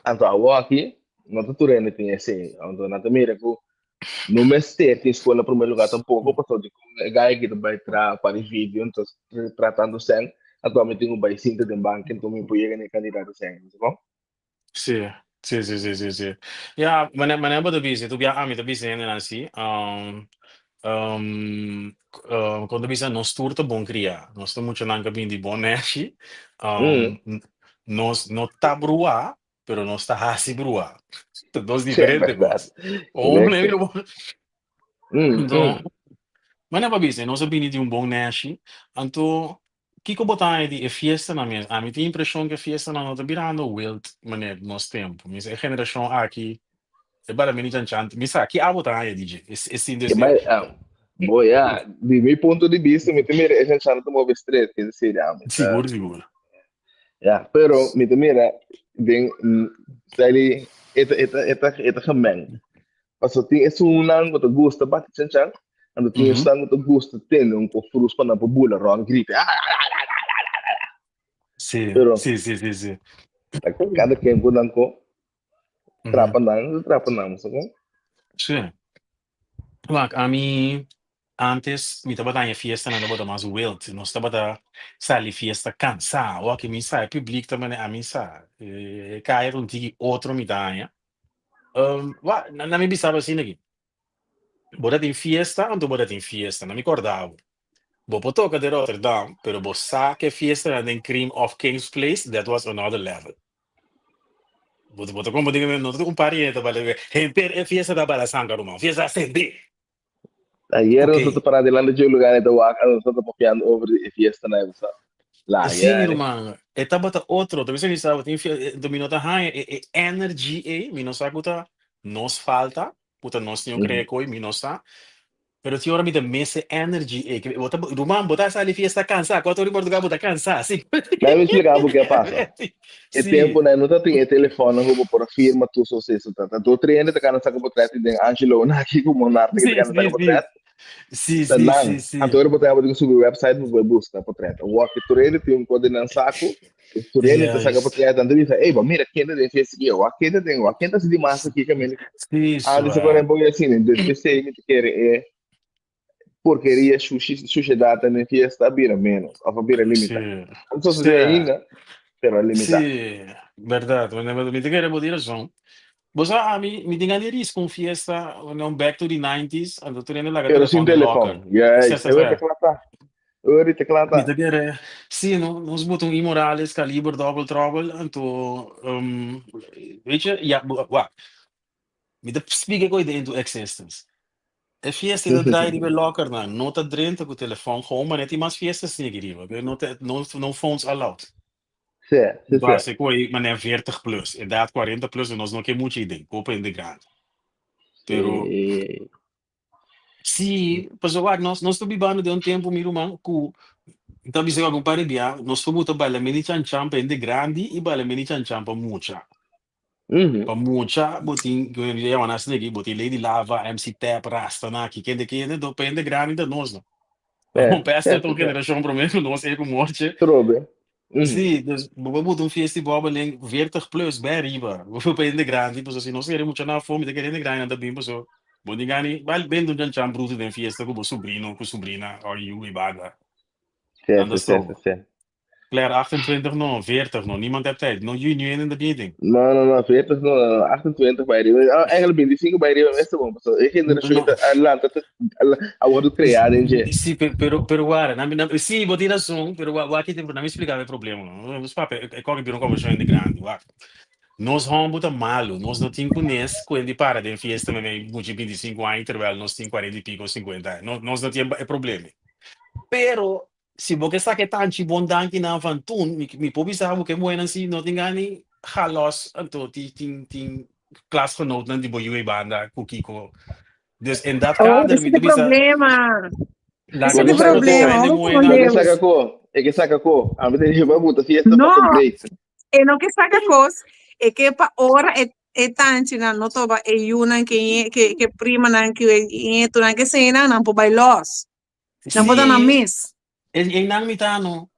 Anto awo aki, no ta tur hende tin esei. Anto nan ta mira cu No mester tin skol na primer lugar tampoco, pasobra di con e guy aki ta bai traha pa di video, enton tratando sèn, anto ami tin ku bai sinta den banki, enton mi por yega na e kandidat di sèn, bo sa kon? Sí, sí, sí, sí, sí, sí. Ya, mane, mane bo ta bisa, tu bia ami ta bisa hendenan así, um, um, um, kon ta bisa, nos tur ta bon kriá, nos ta muchanan ku a bini di bon nèshi, um, Mm. nos no ta bruá, pero nos ta hasi brua. Ta dos Sí, diferente verdad. cos. Oh, Correcto. mira, Mm, Anto, mm. mana pa bisa, nos a bini di un bon neshi. Anto, kiko bo ta haña di e fiestanan mes? Ami tin impreshon ku e fiestanan no ta birando wild manera nos tempu. Mi sa e generashon aki e bala mini chanchan. Mi sa, ki abo ta haña di dje? E, e sin E des, bai, ah, bo ya, di mi punto di vista, mi ta mira e chanchan ta move straight, ke decir, ya, mi ta, Sigur, sigur. Ja, pero mi ta mira den stijl e ta e ta e ta e ta gemengd. Paso tin esunnan ku ta gusta bati chanchan, anto tin esunnan ku ta gusta tende un ko frus pa nan por bula rond grita. Sí, Pero sí, sí, sí, sí. ta kada ken ku nan ko trapa nan, trapa nan, sa kon? Sí. Wak, ami antes mi tabata haña fiestanan tabata mas wild. Nos tabata sali fiesta cansá. Wak, mi sa e publiek ta mane ami sa. E kaya ta un tiki otro mi ta haña. Wak, na mi bisa bo asina aki. Bo ta tin fiesta anto bo ta tin fiesta. Na mi kòrda bo. Bo por toka den Rotterdam, pero bo sa ke fiestanan den Cream of Kings Place, that was another level. Bo bo ta komprendé ku no ta un par di hende ta bala henter e fiesta ta bala sanka ruman fiesta a sende. Ayer Ok. nos ta pará delante dje lugar e ta wak nos ta papiando over di e fiesta na e sa. Laga Sí mi yari. ruman e tabata otro ta bisa mi sa tin fie enton mi no ta haña e e energy ei mi no sa ku ta nos falta ku ta nos tin krea koe mi no sa Pero tin ora mi ta miss e energy ey. Ke bo ta ruman bo ta sali fiesta cansa cuatro ora di madrugada bo ta cansa si. Laat mi explica bo ke a pasa. E Si. temponan no ta tin e telefonnan ku bo por a firma tur soseso ta. Ta do trende ta kana saka potret i den Angelo na aki ku Monarca Si ta kana si saka si. potret. Si Ta si nan. si si. Anto ora bo ta bo tin ku subi website bo por buska potret. Awor ke tur hende tin un kos den nan saku, tur hende ta saka Juist. potret nan ta bisa, ey bo mira ken ta den fiesta aki, wak ken ta den, wak ken ta hasi di mas aki kaminda. Sí, Antes se suave. ponen poco así, después se me quiere eh, porquería, sushi, suciedad en fiesta, bira menos, of bira limita. Sí. Entonces Sí. de ainda, pero limita. Sí, verdad. Bueno, mi te quiere bo razón. Bo sa, a mi, mi tin gana di risco un fiesta, un back to the 90s, anto tur hende laga Pero sin telefon den locker. telefon. Juist, Sí, sí, e sí. wete klata. Ori te kla Mi ta. ta kere, sí, no, nos buta un Immorales kaliber double trouble, anto, weet je, ja, wak, mi ta splika e into existence. E fiesta ta draai riba e lockernan, no ta drenta ku telefòn, gewoon maar net tin mas fiesta asina aki riba, oké, no ta, no, no phones allowed. Sí, sí, sí. Base ku ei manera 40 plus, edat 40 plus, nos no ke mucha idee, kopa hende grandi. Pero Sí. Sí, pasobra wak, nos, nos ta bibando den un tempu, mi ruman, ku ta bisa ku algun par di bia, nos por buta baila mini chanchan pa hende grandi i baila mini chanchan pa mucha. Pa mucha bo tin, ku hende yama nan asina aki, bo tin Lady Lava, MC Tap, Rasta nan aki, kende kende, enton pa hende grandi ta nos no. Eh, Pester ta cierto, un cierto. generashon promé ku nos, e ku morche. Trobe. Sí, dus bo por buta un fiesta di bòbelin 40 plus bai ariba. Bo por pa hende grandi, pasobra si nos kere mucha nan afó, mi ta kere hende grandi nan ta bin, pasobra bo tin gana bai bende un chanchan brutu den fiesta ku bo sobrino, ku sobrina òf yu i banda. Nan Cierto, ta cierto, stroba. cierto. Claire, 28 no, 40 no, niemand heb tijd. No, yu nu hende ta bin den. No, no, no, 40 no, no, no, 28 bai riba. Ah, eigenlijk 25 bai riba meestal bon. Pasobra e generacion No. ta adelanta ta a wordo creá den dje. Sí, pero, pero wara, na, na, sí, bo tin razón, pero wa, wak tin, na mi explica e problema, no? Nos papia, e koki bira un conversacion hende grandi, wak. Nos homber ta malo, nos no tin kunes ku hende para den fiesta me me muchi 25 aña, terwijl nos tin 40 y pico, 50 aña. No, nos no tin e problema. Pero, si bo ke saka e tanchi bon dankinan van toen, mi, mi por bisa bo ke muhernan si no tin gana ni galos, anto tin, tin, tin klasgenootnan di bo yu ei banda ku kiko. Dus in dat Oh, kader ese mi ta ta bisa, problema. laga Ese ta nos Bo ke saka problema. ko, protegá hende Vamos muhernan. bo ke esconder. saka ko, e ke saka ko. Ami ta riba buta fiesta No, pa break. e no ke saka kos, e ke pa ora e e tanchinan no toba e yunan ke ke ke primanan ke nietunan ke senan nan por bai los. Nan por ta nan Sí, mes. e einan mi ta no.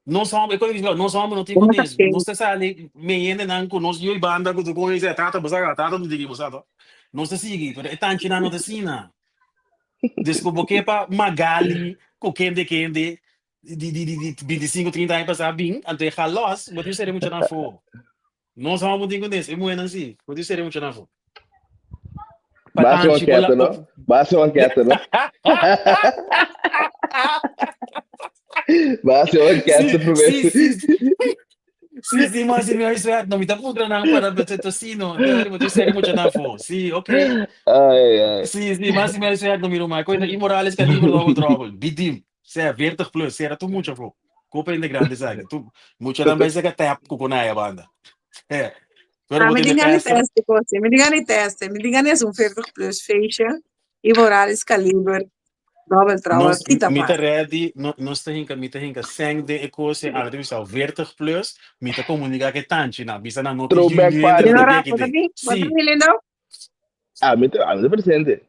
Nos hòmber, e kos di nos hòmber no tin Bo no ta kunes. ken. Nos ta sali me hendenan ku nos yu banda ku tur kon e tata bo sa tata no digi bo sa to. Nos ta sigui, pero e tanchinan no ta asina. Dus ku bo ke pa Magali ku kende kende di di di di 25, 30 aña pasá bin, anto e galos, bo tin seri muchanan afó. Nos hòmber tin kunes, e muhénan si, bo tin seri muchanan afó. Pa Basta un tanchi por la enquete, no? Basta un enquete, no? Basta un enquete Sí, primeiro. sí, sí, sí. Sí, sí, maar si mi huiswerk, no, mi ta puntra nan para tosino, bo tin seri muchanan afó. Sí, ok. Ai, ai. Sí, sí, maar si mi huiswerk no mi ruman. Koe Immorales kaliber double trouble. Bidim. Sea 40 plus, sera tur mucha afó. Kopa hende grandi esaki. Tur muchanan bai saka tap ku konaya banda. Eh. Pero Ah, bo mi tin tin e gana di pester. teste kos. Mi tin gana di teste. Mi tin gana di hasi un 40 plus feestje. Immorales kaliber double trouble. Nos, Kita mi ta pa. ready, no, nos ta hinka, mi ta hinka seng den e kos e ami ta bisa 40 plus, mi ta komunika ke tanchi nan, bisa nan no tin Throwback yu hende party. no Lindo ta Rafa, beki bo ta den. bin? Bo ta Sí. bin, Lindo? Ah, mi ta, ami ta presente.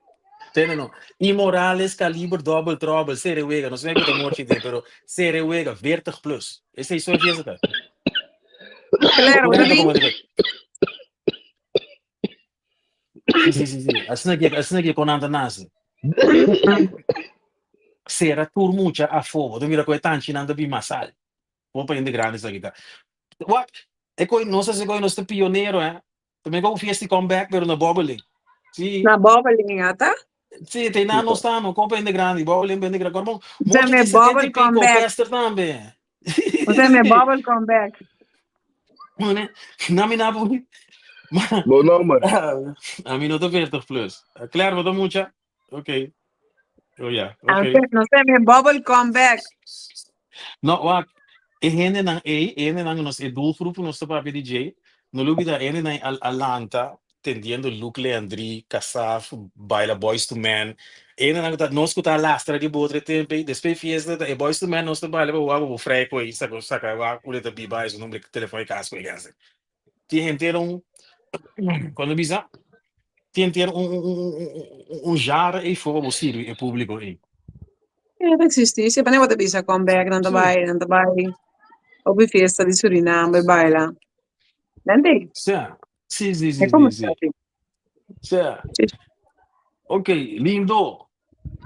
Tene no. Immorales kaliber double trouble, sere wega, no sé ku ta mochi den, pero sere wega, 40 plus. Esei so e fiesta ta. Claro, bo Kon ta mi ta bin? komunika? Sí, sí, sí, sí. Asina ke, asina ke kon nan ta nase. Sera tur mucha afó. Bo ta mira ku e tanchinan ta bin masal. Bo pa hende grandi esaki ta. Wak, e koi nos hasi koi nos ta pionero, eh. Tambe ku fiesta di comeback, pero na bobbeling. Sí. Na bobbeling, ata? Sí, te na nos tamo, kom pa hende grandi, bobbeling pa hende grandi. Gormon, Usted mochi me tin 70 bobble y pico, comeback. pester tambe. Usted me bobble comeback. Mane, na mi na bu. Bo nomber. A mi no ta 40 plus. Claire, bo ta mucha? Ok. Oh ja, ok. Antes, no sé, mi bubble comeback. No, wak, e hendenan ei, e hendenan nos, e doelgroep nos ta papia di dje, no lubida e hendenan a, a lanta tendiendo Luke Leandri, Kasaf, baila Boyz II Men, e hendenan ku ta, nos ku ta lastra di boter e tempo ei, despues fiesta ta e Boyz II Men nos ta baila pa wak bo frei ku ei, saka, saka wak ku ta biba, e su nomber telefon e kas ku ei gasi. Tin henter un, cuando bisa, tin henter un, un, un, un, un genre ei for pa bo sirbi e publico ei. E ta existi, si pa bo ta bisa comeback, nan ta Sí. bai, nan ta bai hopi fiesta di Surinam bai baila. Nan Sí, sí, sí, E sí, como sí, sí. está así. Sí. Sí. Ok, lindo.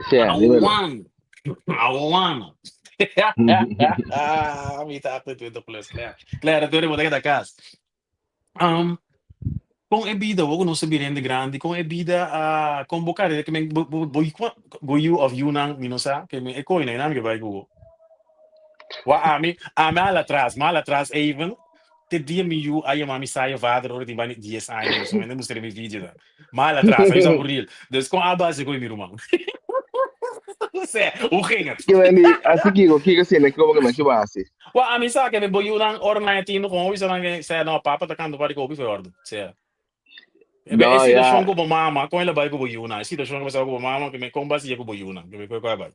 Sí, dímelo. Awan. Awan. Mi ta 28 plus, Claire. Claire, tu eres botella da casa. Um, con e bida, bo no se bira hende grandi, con e bida a con bo carrera, que men bo bo bo bo you of you nan, mi no sa, que me e coina, nan que bai ku bo. Wa ami, ami al atras, ma al atras even. Te dia mi yu a yama mi saaie vader ora tin bani 10 aña, so mi mustra mi video da. Ma al atras, a usa real. Dus kon a base koe mi ruman. Sea, hoe ging het? Ke men di, asi kiko, kiko sine, komo ke men ki basi. Wa ami sa ke mi bo yunan ora nan e tino kon hopi sa nan ke sea no papa ta kanta pari kopi fe ordu. Sea. E No, e situashon ya. ku bo mama, kon el a bai ku bo yunan? E situashon ku bo sa ku bo mama, ke men kon basi ku bo yunan? Ke men koe koe a bai?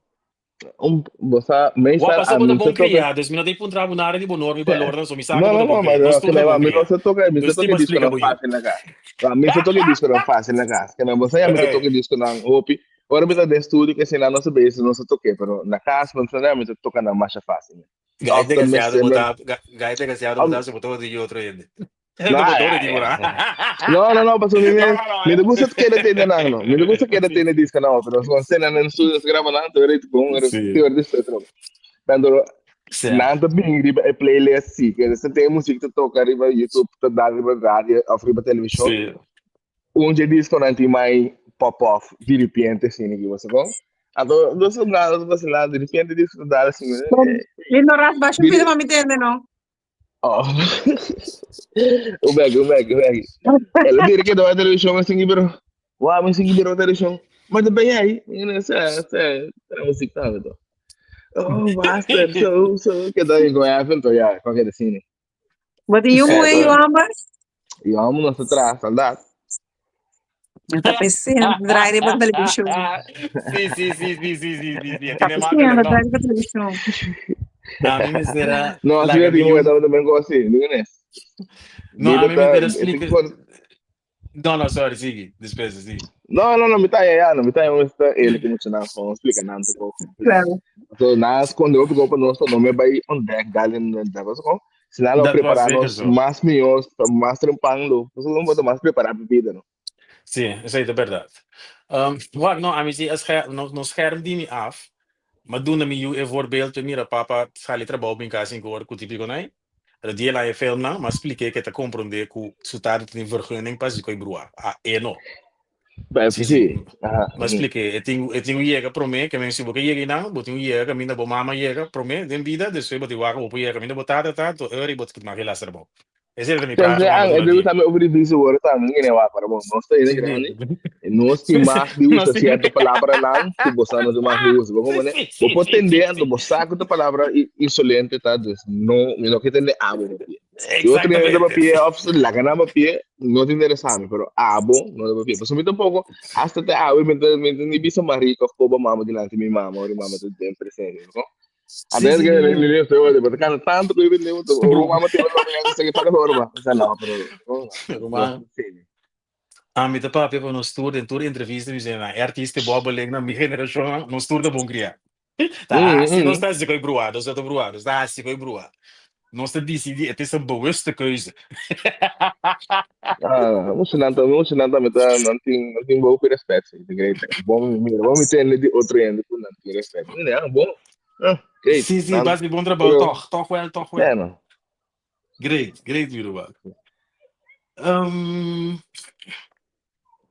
Un, bo sa, Wa meestal paso a bo ta mi bon sa toca. kriá, dus mi no ta puntra bo nada di bo norma i balornan, so mi sa ku No, bo no, ta bon no, kriá. maar Nos no, tur ta que bon mi no kriá. sa toca, mi sa Dus tin toca pa disco splika nan bo yu. fácil na cas. A mi sa toca disco nan fácil na cas. Que bo sa ya mi ta toca disco nan hopi. Ora mi ta den studio que si nan no sa bezig, no sa toque, pero na cas bo sa ya mi ta toca nan masha fácil. Gai Of ta desgraciado mester bo men ta, gai desgraciado bo um, ta, si bo toca di otro hende. no, Bo ay, toca ay, di ay. bo No, no, no, paso mi No, me, no, no. mi no gusta queda tene nan, no. Mi no gusta queda Sí, tene disco nan, pero son cena nan studio graba nan, te reet bon, sí. te reet te Tanto Sí. nan ta bin riba e playlist sí, que se tem música te toca riba YouTube, te dá riba radio of riba televisão. Sí. Un je disco nan tin mai pop off de repente assim, que você com. Anto, não sou nada, não sou nada, de repente disco te dá assim, eh, Lindo ras, baixo de, pida pa mi tende, no? oh. Un bek, un bek, un bek. Ela dire que dá televisão assim, pero Wow, mi sigui bira televishon. Maar dan ben jij. Esa muziek tambe toch. Oh, master, zo, zo. Keda in go even toch, ja, kwa keda cine. Wat die jongen, Eh, yu amber? Y vamos nos atrás, soldaat. Ta pensando, draai riba televishon. Sí, sí, sí, sí, sí, sí, sí, sí. Ta Tiene pensando, makkelijk, no. draai riba televishon. A mi mester a No, así laga dat mi die yu. mujer también go así, digo nes. No, a Mi mi ta, mester a e splika. por No, no, sorry, sigui. Despues, sigui. No, no, no, mi ta ya, no, mi ta ya, está ele que mucho na, gewoon explica nan te ko. Claro. So, na esconde op go pa nos, no me bay ontdek dalen dat was gewoon. Si na lo Dat was prepara zeker nos zo. mas mihor, mas trempan lo, nos lo moet mas prepara pa vida, no. Sí, esei ta bèrdat. Wak, no, ami si a scher, no, no scherm di mi af, ma duna mi yu e voorbeeld, mira papa sali trabou bin kas sinku or ku típiko nai. Pero di el a e filmnan, m'a splik'é ku e ta komprondé ku su tata tin vergunning pa hasi ku e brua. A e no. Ba, Sí, sí. sí. Aha. M'a splik'é, e tin e tin ku yega promé, ke men si bo ke yega einan, bo tin ku yega kaminda bo mama yega promé den bida, despues bo tin wak bo por yega kaminda bo tata ta, anto ora bo ta mag e laster bo. Esei ta mi Tenzij praat ku aan, mama e duna debe di. tambe over di vieze woorden tambe, ngene wa para bon, nos ta hende grandi, e nos tin mag di Nos usa tin cierto palabranan ku bo sa no tin mag di usa. Bo como ne? Sí, Bo sí, por sí, tende sí, anto sí. bo sa ku ta palabra insolente ta, dus no, mi no ke tende abo papia. Si otro hende ta Exactamente. papia of laga nan papia, no ta interesa mi, pero abo no ta papia. Pasobra mi tampoco, hasta te awe mi ta, mi ta ni bisa marica of koba mama dilanti mi mama, ora mi mama ta den presencia, no? A Sí, ver, sí, que sí, le sí. le estoy de pero tanto que vive Bro. mama te va a seguir para forma. O sea, no, pero no, no, Ruman, sí. ami ta papia pa nos tur den tur entrevista mi sey na e artista bobbeling na mi generashon nos tur ta bon kriá. Ta hasi nos ta hasi koi bruá, nos ta bruá, nos ta hasi koi bruá. Nos ta disidí, het is een bewuste keuze. Ah, mucho nan ta, mucho nan ta me ta nan tin nan tin bopi respect, sí, great. Bon, mira, bon mi tende di otro hende ku nan tin respect. Mira, bon. Ah, great. Sí, sí, Nan, basi bon trabou, pero, toch, toch wel, toch wel. ja, no. Great, great, mi ruman. Um,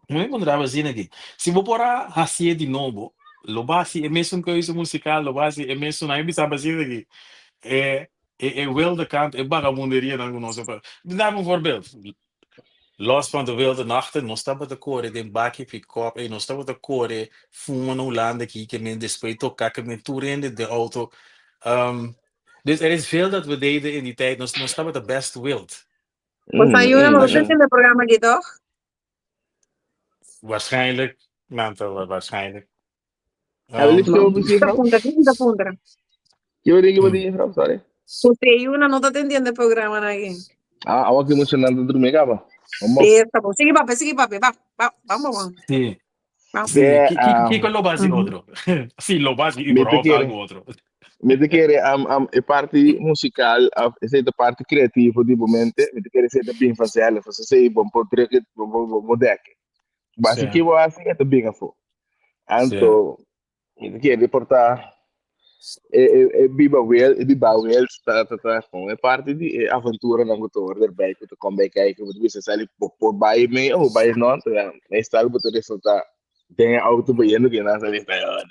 Mi puntra asina aki, si bo por a hasié di nobo, lo bo hasi e mesun keuze musikal, lo bo hasi e mesun, a mi bisa asina aki, e e e wilde kant, e bagabunderianan ku nos a pa. Dame un voorbeeld, los van de wilde nachten, nos tabata kore den baki pikòp, ey nos tabata kore fuma na Hulanda aki, ke men despues toka, ke men tur hende den auto. Dus er is veel dat we deden in die tijd, nos nos tabata best wild. Bo sa yuna, ma bo Masha. ta tende programa aki toch? Waarschijnlijk, nan ta waarschijnlijk. Hebben jullie No. veel muziek, Ta vrouw? puntra, kin ta puntra? Yo digo que di, vrouw, sorry. Usted yuna no ta tendiendo e programa aki. Ah, awor ki mucho nan ta drumi caba. Vamos. Sí, está bon. Sigui papia, sigui papia. Ba, ba, vamos, vamos. Sí. Vamos. Sí, De, kiko lo basi otro? Sí, lo basi Mi te überhaupt quiere. algo otro. Mi te kere am am e parti musical of esei ta parti creativo di bo mente, mi te kere esei ta bin vanzelf, so esei bon por druk het, bon bon bon dek. Basi Sí. ki bo hasi e ta bin afo. Anto mi te kere por ta e e e biba wel, e biba wel ta ta ta con e parti di e aventura nan ku ta hoor erbij ku ta kom bij kijken, bo ta bisa sali bo por bai mee of bai no, anto ja, meestal bo ta resulta den e auto bayendo ku nan sali ta oh,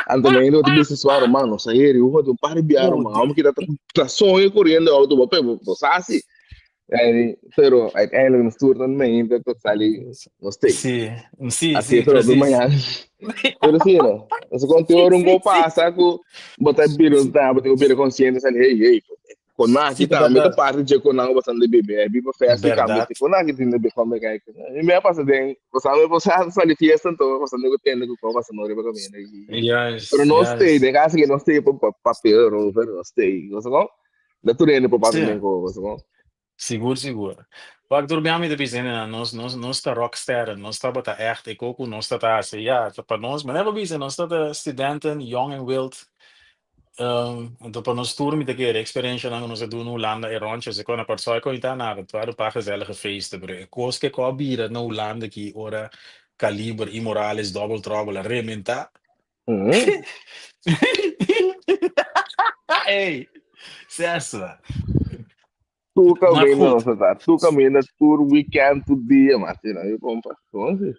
Anto men ta bisa suave, man, nos a heri un un par di biaha, man. Amo kita ta soño corriendo auto, bo pe, bo sa si. Pero uiteindelijk nos tur nan men ta sali nos take. Sí, sí, Así sí, es, pero precies. mañana. Pero sí, no. Eso con te un go pasa ku bo ta bira ta bo bira consciente sali hey hey. Con na Sí, kita mi ta verdad. parte je con nan bastante bebe. Eh, biba festa y cambio Verdad. con na kita de come kijk. Mi me pasa den, pasa me pasa sali fiesta entonces pasando ku tende ku pasa no riba camino. Juist, Pero no stay, juist. de casa que no stay pa papel, pero no stay. No sé cómo. Da tu rende pa Sí. papi ko, no sé cómo. Sigur, sigur. Wak tur bia mi ta bisa hende nos nos nos ta rocksterren, nos tabata echt e koko nos ta ta hasi, ya, ta pa nos, manera bo bisa nos ta ta studenten, jong en wild, anto pa nos tur mi ta kere eksperenshanan ku nos a duna Hulanda e ròntjes e kona Kòrsou e koi ta nada, het waren een paar gezellige feesten, pero e kos ke ku a bira na Hulanda aki ora Kaliber i Morales Double Trouble a rementá. Ey, Cesar. Tur Maar caminda goed. nos ta, tur caminda, tur weekend, tur dia, mas you know, compa. Gewoon si.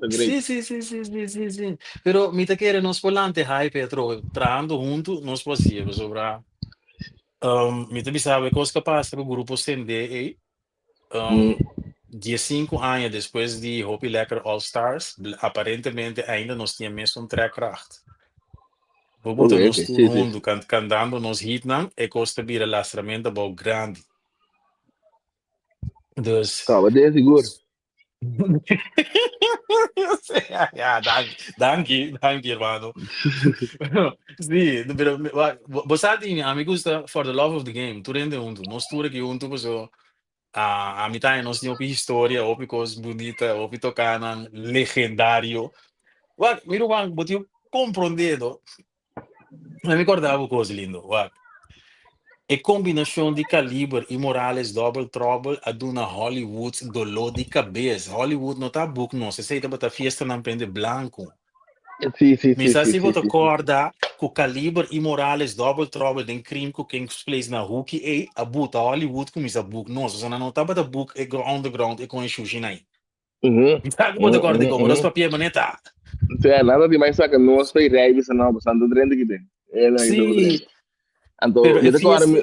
Ta great. Sí, sí, sí, sí, sí, sí, sí. Pero mi ta kere nos por lanta e hype atrobe. Trahando huntu nos por hacié, pasobra mi ta bisa bo e kos ku a pasa ku Grupo Sendé ei, 15 aña despues di Hopi Lekker All Stars, aparentemente ainda nos tin e mesun trekkracht. Bo buta nos tur huntu kantando nos hitnan, e kos ta bira lastramento abou grandi. Dus. Kaba den sigur. Ja, danki, danki, danki hermano. Sí, pero bo sa di mi, ami gusta for the love of the game, tur hende huntu, nos tur aki huntu paso ami ta nos tin hopi historia, hopi kos bunita, hopi tokanan legendario. Wak, mi ruman, bo tin komprondé no. Mi a korda bo kos lindo, wak. E kombinashon di Kaliber i Morales Double Trouble a duna Hollywood doló di kabes. Hollywood no ta boek nos, esei tabata fiestanan pende blanku. Sí, sí, Mi sí, sa sí, si bo sí, ta sí, sí. kòrda ku Kaliber i Morales Double Trouble den Cream ku Kings Place na huki ei a buta Hollywood kuminsá boek nos. Osea nan no tabata boek e underground e kon e shushinan ei. Mi sa ku bo ta kòrda di komo nos papia manera ta. Sea, nada di mai saka nos pa i rei bisa no, pasobra nan ta drenta ki den. E nan ki ta Sí, drenta. Anto, pero mi e ta kòrda, fiesta. mi,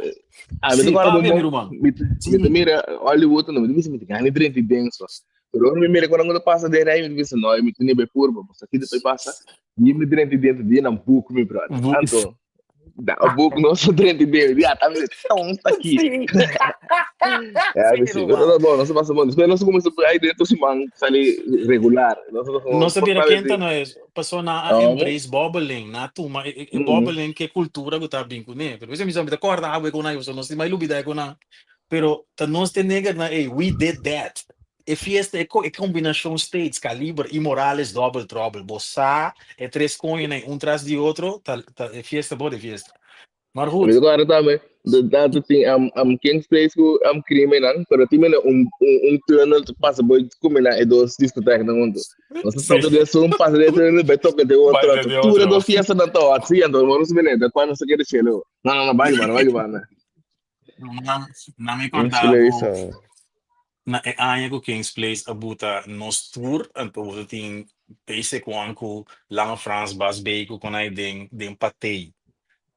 ah, mi ta Sí, kòrda bon papia mi bon, ruman. mi, ta- mi ta Sí. mira Hollywood, no, mi ta bisa mi ta gana drenta den so. Pero ora mi mira ku nan ta pasa den rei, mi ta bisa no, mi ta nibe purba, pasobra ki ta bai pasa, di mi drenta den, di nan boek mi brother. Bu- Anto, Da boek no so 32. Ja, tá me tão tá aqui. Sí. Ja, Sí, sí, pero ruman. no, bom, no se pasa bom. Después no se começou aí dentro se man sali regular. No se No se bira por kenta no es. Pasó na a Oh. embrace bobbeling, na tuma e, e, e bobbeling ke cultura ku ta bin kuné. Pero mi sa mi ta korda awe ku na, so nos tin mai lubida ku na. Pero ta nos te neger na, hey, we did that. E fiesta, e, e combinacion States, Caliber y Morales Double Trouble. Bo sa, e tres coñonan un tras di otro, ta, ta e fiesta bo de fiesta. Maar goed. Mi ta tambe, de dat tin am am Kings Place ku am Crimenan, pero tin mene un un un tunnel te pasa boy kumina e dos discoteca junto. Nos ta toca de un pasa de tunnel bai toca de otro. Bai de Tur otro. dos fiesta nan to así, anto nos mene, da cuando se quiere cielo. No, no, no, bai, mano, bai, mano. Na, na mi corda Insulation. Na e aña ku Kings Place a buta nos tur, anto bo ta tin Basic One ku Lange Frans, Bas B ku kon ai den den Patey.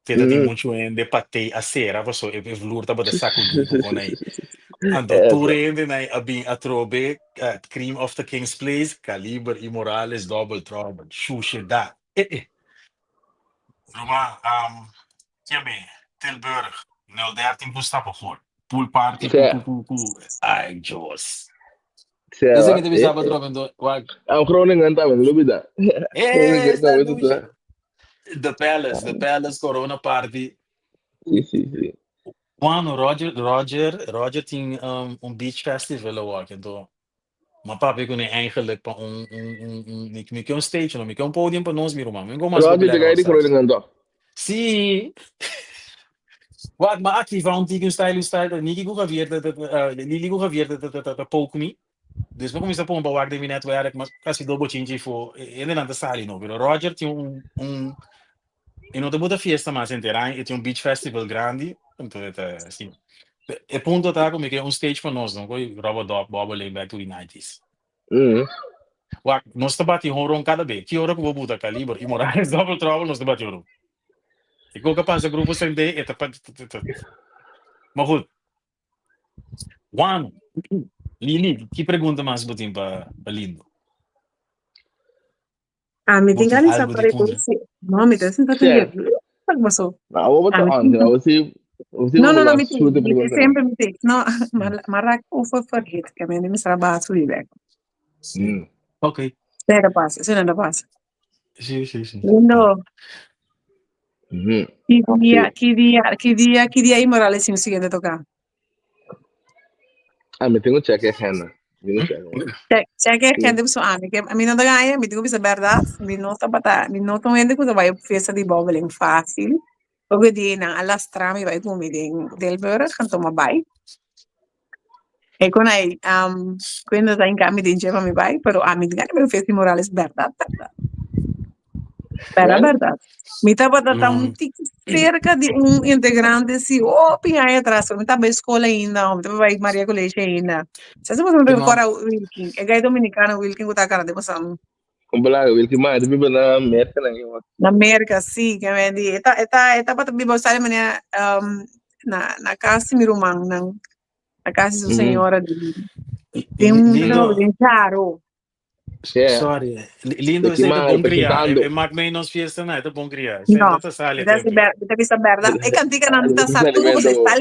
Te ta tin muchu hende Patey a sera paso e e vloer tabata sakudí ku kon ai. Anto tur hende nai a bin atrobe Cream of the Kings Place, Caliber i Morales Double Trouble. Shushedat. Eh eh. Ruman, Kiabe, Tilburg, nul dertien ku stap afor. Pool party ku ku ku ku. Ay, Dios. Ese mi ta bisa pa drop ento. Wak. Am Groningen tambe, no lubida. Eh, sta dushi. The Palace, The Palace Corona Party. Sí, sí, sí. Juan, Roger, Roger, Roger tin um, un beach festival awor, ento Ma papia ku ne eigenlijk pa un un un un mi mi ke un stage no mi ke un podium pa nos mi ruman mi go mas Roger popular te gai di rockstar. Groningen toch? Sí. Wak ma activa un tiki un style un style Niki ku Javier ta ta ta Lili ku Javier ta ta ta ta poke mi. Dus mi kuminsa pompa wak den mi netwerk mas kasi do bochinchi fo hendenan ta sali no pero Roger tin un un E no ta buta fiesta mas henter aña, e tin un beach festival grandi, enton e ta asina. E punto ta ku mi ke un stage pa nos, no ku rubber dub, bubble back to the nineties. Wak, nos ta bati honron kada be. Ki ora ku bo buta Kaliber i Morales Double Trouble nos ta bati honron. I ku ka pasa grupo sende e ta pa Maar goed. Juan, Lili, ki pregunta mas bo tin pa pa Lindo? Ah, mi Bo tin tin gana sa algo di para puntra? si. No, mi ta sinta Sì. te Baso. Ma awo Ah, ta mi on, tin. awo si awo si No, bo no, no, la mi tin. shoot Mi tin pregunta. semper mi tin. No, maar maar raak over vergeet. Ik heb mi trabajo di werk. Sí. Ok. Esei ta pasa, esei ta pasa. Sí, sí, sí. Lindo. Ki dia, Sí. ki dia, ki dia, ki dia Inmorales tin siguiente toca? Ah, mi tin ku check e agenda. Mi tin ku check. Check, check e Sí. agenda so ami, ke mi no ta gaña, mi tin ku bisa bèrdat, mi no tabata, mi no ta un hende ku ta bai op fiesta di bòbeling fásil. Poko di nan a lastra mi bai ku mi den Tilburg, anto mi a bai. E kon ai, um, kuenda ta hinka mi den dje pa mi bai, pero ami tin gana bai un fiesta di Morales bèrdat, bèrdat. Bèrdat, Well, bèrdat. Mi tabata ta un No. tiki serka di un integrante si hopi aña atras, pero mi tabata bai skol ainda, mi tabata bai Maria College ainda. Sa si boso no Ki ta nom? rekòrda Wilkin, e gai dominikano Wilkin ku ta kara den boso. Kompalaga, Wilkin ma, e ta biba na Merka nan yo. Na Merka, si, ke men di, e ta, e ta, e tabata biba sa di manera, um, na, na kas di mi rumannan, na kas di su señora di, den un, Lindo. den Charo. Yeah. Sorry. Lindo, De esei ta Kimar, bon kriá. E, presentando. e mak mee nos fiesta na, e ta bon kriá. Esei No, no ta sali mi ta tempo. ber, mi ta bisa bèrdat. E kantikanan ta sa tur, Alimento. e sal,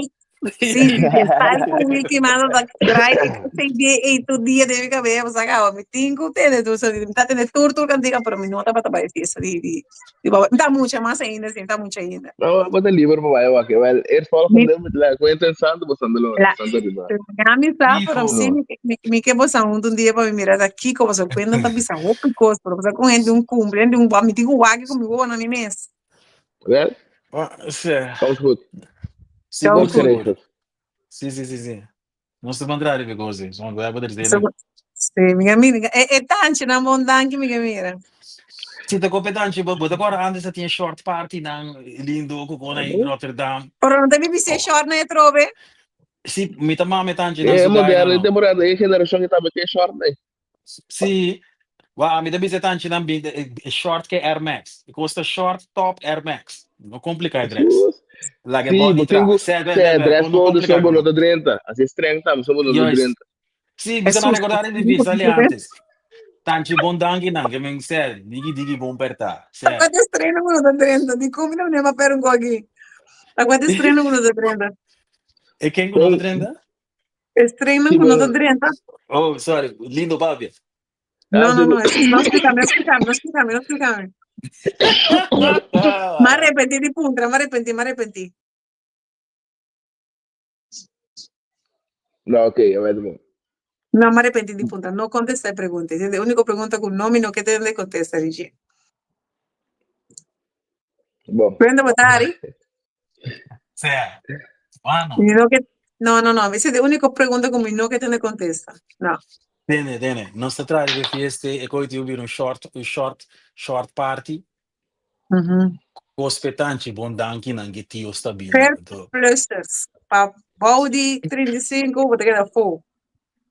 sí, sí, e sal ku Wilkie mano ta draai e CD ei tur dia den mi kabea, bo sa kaba, mi tin ku tende tur, so mi ta tende tur tur kantika, pero mi no tabata bai fiesta di di di baba. Mi ta mucha mas ainda, sí, mi ta mucha ainda. No, bo ta liber pa bai wak. Wel, eerst Mi volgende met la cuenta en santo, bo sando lo, la sando riba. la mi sa, pero Hijo. sí mi mi mi ke bosa huntu un dia pa mi mira ta kiko, pasobra cuenta ta bisa hopi kos, pero bo sa ku hende un cumple, hende un mi tin ku wak ku mi wowo na mi mes. Wel, Ah, sí. komt goed. Sigur, Komt goed. sigur. Geregeld. Sí, sí, sí, sí. Nos ta ban traha riba e kos ei. Sommige we hebben er zin So, in. sí, mi ke mira, e e tanchinan bon danki mi ke mira. Si ta kope tanchi, bo bo ta kòrda antes ta tin e short party nan lindo ku kon ei Rotterdam. Pero no ta bibi se short na e trobe. Si, mi ta mama e tanchi nan E su gai moderno, nan e no. temporada, e generashon ku ta mete short nei. Si, wa mi ta bisa e tanchi nan bin e short ke Air Max. E kos ta short top Air Max. No kompliká e dress. Jesús. Laga e Sí, body bo tin tra. ku, Sè, bè, sè, bè, bè, dress kon no code kompliká so bo ku no no. ta drenta. Así streng tam, so bo no ta Juist. drenta. Sí, mi ta Jesús. recordar di bisa ali antes. Tanchi bon danki nan, ke men sè, digi digi bon perta. Sè. Aguanta estreno ku no ta drenta. Di ku mi no nema per un koki. Aguanta estreno ku no ta drenta. E ken ku no ta drenta? Estreno Sí, ku no ta bo, drenta. Oh, sorry, lindo papia. No, ah, no, sí, no, bo, es, no explícame, no explícame, no explícame, no explícame. Me arrepentí di puntra, me arrepentí, me arrepentí. No, ok, a ver, bo. No, me arrepentí di puntra. No contesté e pregunta. E único pregunta ku no mi no ke tende contesta, dije. Bom. Prende botari. Sè. Bueno. Mi no ke, no, no, no. Esa es la única pregunta ku mi no ke tende contesta. No. Tene, tene. Nos ta traha riba e fiesta e koi tin bira un short, un short, short party. Kos p'e tanchi bon danki nan ke tio sta bini. Ver Anto, plussers. Pa bou di 35 bo ta keda fo.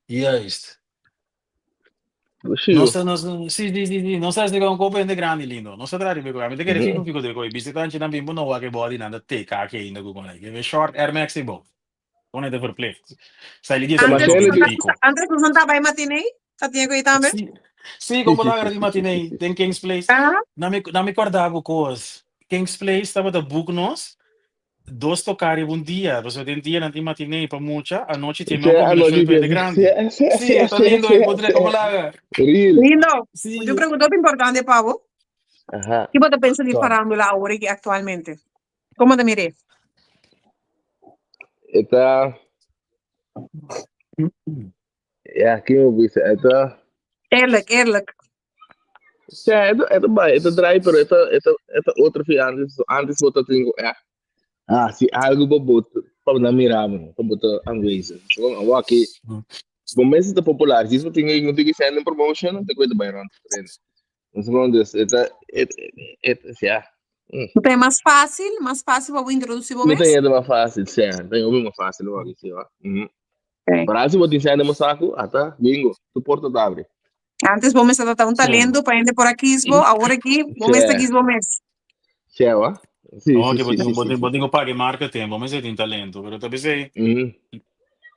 juist. Gushio. Nos ta, nos, sí, sí, sí, sí. Nos ta hasi un kopo hende grandi lindo. Nos ta traha riba e koi. Mi ta kere fiku fiku de koi. Bisti tanchi nan bin bo no wak e body nan ta teka aki ainda ku kon ai. E short Air Max ei bo. Kon ei ta verplicht. Sai li Antes Machele 19 di- i pico. Antes nos ta bai matinee, ta tinha ku ir tambe. Sí, sí, como laga di matinee den Kings Place. Ah, Na mi na mi kòrda bo kos. Kings Place tabata book nos dos toká riba un dia. Pasobra den dia nan tin matinee pa mucha, anochi tin Sè, un kombinashon anochi pa hende fiesta. grandi. Sè, sè, Sí, sè, ta sè, lindo sè, e potre sè. como laga. Real. lindo. Sí. Un pregunta importante pa bo. Aha. Ki bo ta pensa di Sorry. farándula awor aki aktualmente? Komo ta mir'é? E ta, ja, ki mi bisa, e ta, Eerlijk, eerlijk. sè, e ta, e ta bai, e ta draai, pero e ta, e ta, e ta otro fi antes, antes bo ta tin ku, ja, ah, si algu pa bo, pa nan mira bo, pa bo ta aanwezig. So, awor aki, bo mes ta popular, si bo tin ku tin ku send un promotion, ta ku e ta bai rond. Dus gewoon dus, e ta, e, e, e, ja. Ta e mas fásil, mas fásil pa bo introdusí bo Mi ta mes? yendo mas fásil, sè, ta yendo mas fásil awor, sí, wa. Ok. Pero si bo tin sèn den bo saku, ata, bingo, tur porta ta abri. Antes bo mester ta un Sí. talento pa hende por a kies bo, awor aki bo mester Sí. kies bo mes. Sí, wa? Sí, Oh, sí, que sí, bo sí, bo sí, bo sí. tin ku paga e marketing, bo mester tin talento, pero ta p'esei Mhm.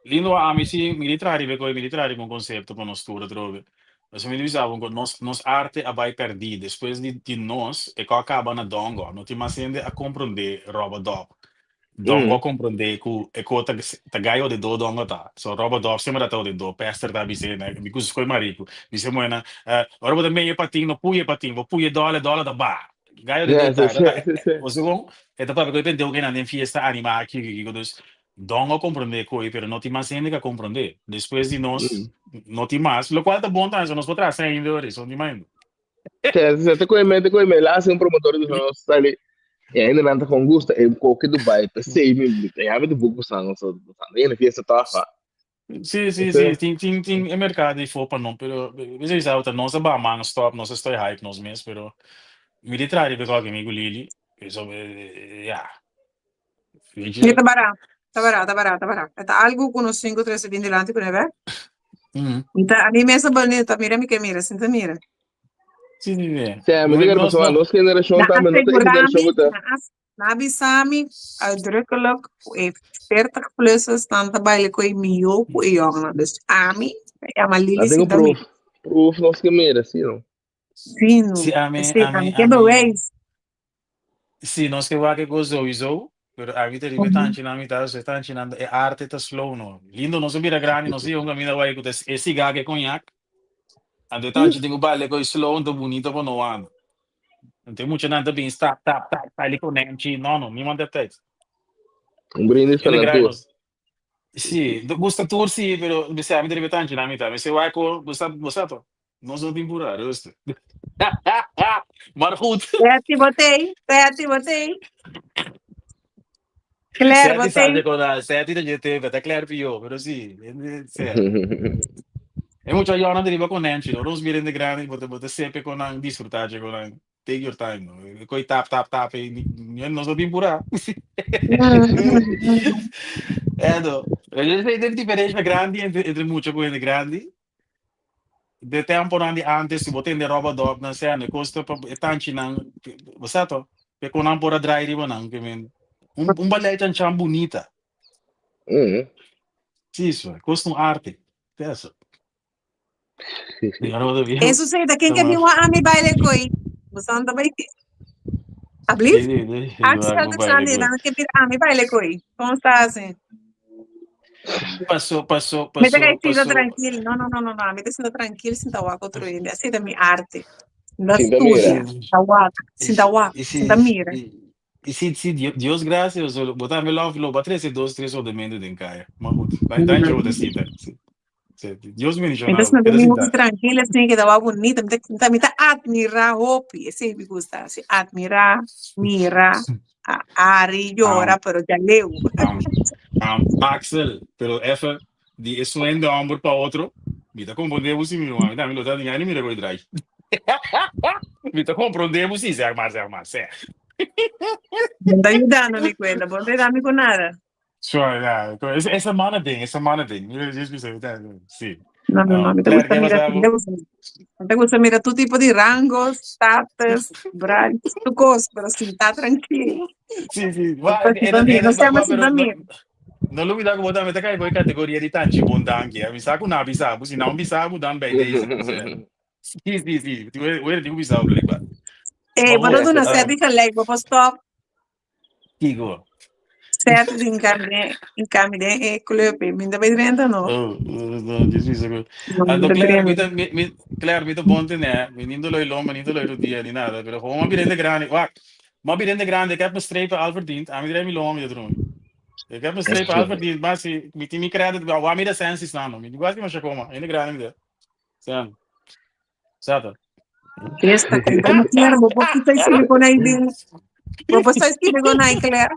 Lindo ami si mi di traha riba e koe, mi di traha riba un konsepto pa nos tur atrobe. Pasobra mi di bisa bo ku nos nos arte a bai pèrdí despues di di nos e kò a kaba na Dongo. No tin mas hende a komprondé Ròbadòp. Dongo a Mm. komprondé ku e ko ta ta gai odedó Dongo ta. So Ròbadòp semper a ta odedó. Pèster ta bis'é na mi kusa skoi mariku. Bis'é muhé ora bo ta meña e patin no puya e patin, bo puya e dòla e dòla ta ba. Gai odedó Ja, ta. sí, sí, sí, sí. Bo sa kon? E ta papia ku e pendeu ku e nan den fiesta animá kiko kiko. Dus Don a comprende koe, pero no tin mas hende ka comprende. Despues di nos, Mm. no tin mas, locual ta bon tambe, so nos por traha ainda ora, so no tin mas. Te, te, te koe me, te koe me, la hace un promotor di nos sali. E ainda nan ta con gusta e koke Dubai, pe sei mi, ya mi te buku san, so, san, e fiesta tofa. Sí, sí, sí, tin, tin, tin e mercado di fo pa no, pero bisa bisa ta nos a ba man stop, nos a stoy hype nos mes, pero mi di traha riba koke mi ku Lili, so, ya. Weet Mi je? ta bará, ta bará, ta bará, ta bará. E ta algu ku nos tin ku trese bin dilanti kuné, bè? Mm. Mi ta, ami mes ta bani, ta mira mi ke mira, sin ta mira. Sí, sí, sí. Sí, mi Mi- diga Nos, pasobra no, nos generashon Na tambe no ta e asegurá generashon mi, ku ta na as, na bisa mi uitdrukkelijk ku e 40 plussers nan ta baile ku e mihó ku e yòngnan. Dus ami ta yama Nan Lili tin ku sin ta mira. proof, proof nos ke mira, sí no. Sí, no. sí, ami, Esei, ami, ami ke ami. bewijs. Sí, nos ke wak e kos sowieso, pero ami ta riba e tanchinan mi ta, so e tanchinan e arte ta slow no. Lindo nos a bira grandi, nos a yega un kaminda wak ku ta e siga ku e koñak, anto e tanchi tin ku baile ku e slow anto bunita pa no wak. Anto e muchanan ta bin stap tap tap baile ku nenchi, no no, niemand heeft tijd. Un brindis pa Hende nan grandi tur. nos, sí, gusta tur sí, pero bisa ami ta riba e tanchinan mi ta, mi si wak ku gusta, gusta to. Nos no tin pura, rustig. Maar goed. Betty botei, Betty botei. Claire Seti sa botei. de kona, seti de jete, beta Claire pio, pero sí. Sí. E mucha yona de riba con Nancy, no? Nos miren de grande, bote bote sepe con nan, disfrutar con nan. Take your time, no? Koi tap tap tap, e nos no tin pura. Edo, er is diferencia grandi entre entre mucha cu hende grandi. De temponan di antes, si bo tende rubber dub nan sea, e kos ta pa e tanchinan, bo sa to, pe kon nan por a draai riba nan, ke men, un, un ballet chanchan bunita. Mm. Sí, so, kos ta un arte. Eso. Di ora bo ta bieu, Eso sí, ta ken ta ke mas. bin wak ami baile koi. Bo san ta bai. Sí, Ablief? sí, sí, Axel wak bo ta baile sandi, koi. nan ke bin ami baile koi. Kon sta asi? Paso, paso, Mi ta paso, kai sinta paso. trankil. No, no, no, no, no. Mi ta sinta trankil sinta wak otro hende. Así ta mi arte. Sinta Sinta mira. studia, Sí, sinta wak, y sinta wak, y sinta sí, mira. y, y sí, sí, Dios, Dios gracias, so, bo tambe lo, lo ba trece dos, tres ordementos den kaya. Maar goed, dan dan yo ta sinta. Sí, sí, Dios Mi ta bendicionado, sinta keda mi hopi sinta. trankil así, keda wak bonito. Mi ta, mi ta, mi ta admira hopi. Esei mi gusta, así, admira, mira, a, ari, Um, yora, pero ya leu. um, um, Axel, pero even di e suen de homber pa otro, mi ta comprende bo si mi ruman, mi tambe lo ta di mi mira koe draai. Mi ta comprende bo si, zeg maar, zeg maar, zeg. Bon ta yudando mi cuenta, bon ta yudando mi cu nada. Sure, ja, es esa mana ding, esa mana ding. Sí. No, no, no, mi ta Claire, gusta ke mira, pasa mi ta gusta, mi ta gusta mira tur tipo di rangos, status, branch, tur cos, pero sinta tranquil. Sí, sí. No Wa, pa era, sinta mira, era, no se llama wa, pero sinta no, mira. no olvida ku bo tambe ta kai bo e kategoria di tanchi bon danki. Mi sa ku na bisa bo, si na un bisa bo dan bij deze. Sí, sí, sí. Wera tin ku bisa bo blijkbaar. Eh, Maar bo ta goed, duna um, Seti gelijk, bo por stop. Kiko. Seti di encambi, encambi den e club, eh. Mi ta bay drenta no. Oh, no, no, Dios mío, seguro. No, mi Anto ta Claire, mi drenta. ta, mi, mi, Claire, mi ta bon tene, mi ni doloi lomba, ni doloi rodia, ni nada, pero gewoon ma birende grande, wak, ma birende grande, ik heb mijn strepen al verdiend, ami direi mi lomba mi ta drumi. Ik heb mijn strepen al verdiend, maar si, mi tin mi credit, wa wa mi de sensi staan, mi di guasi ma shakoma, ene grande mi de. San, sata. Esta ku bo no kier, bo por kita escribe con ahí den. Bo por sa escribe con ahí, Claire.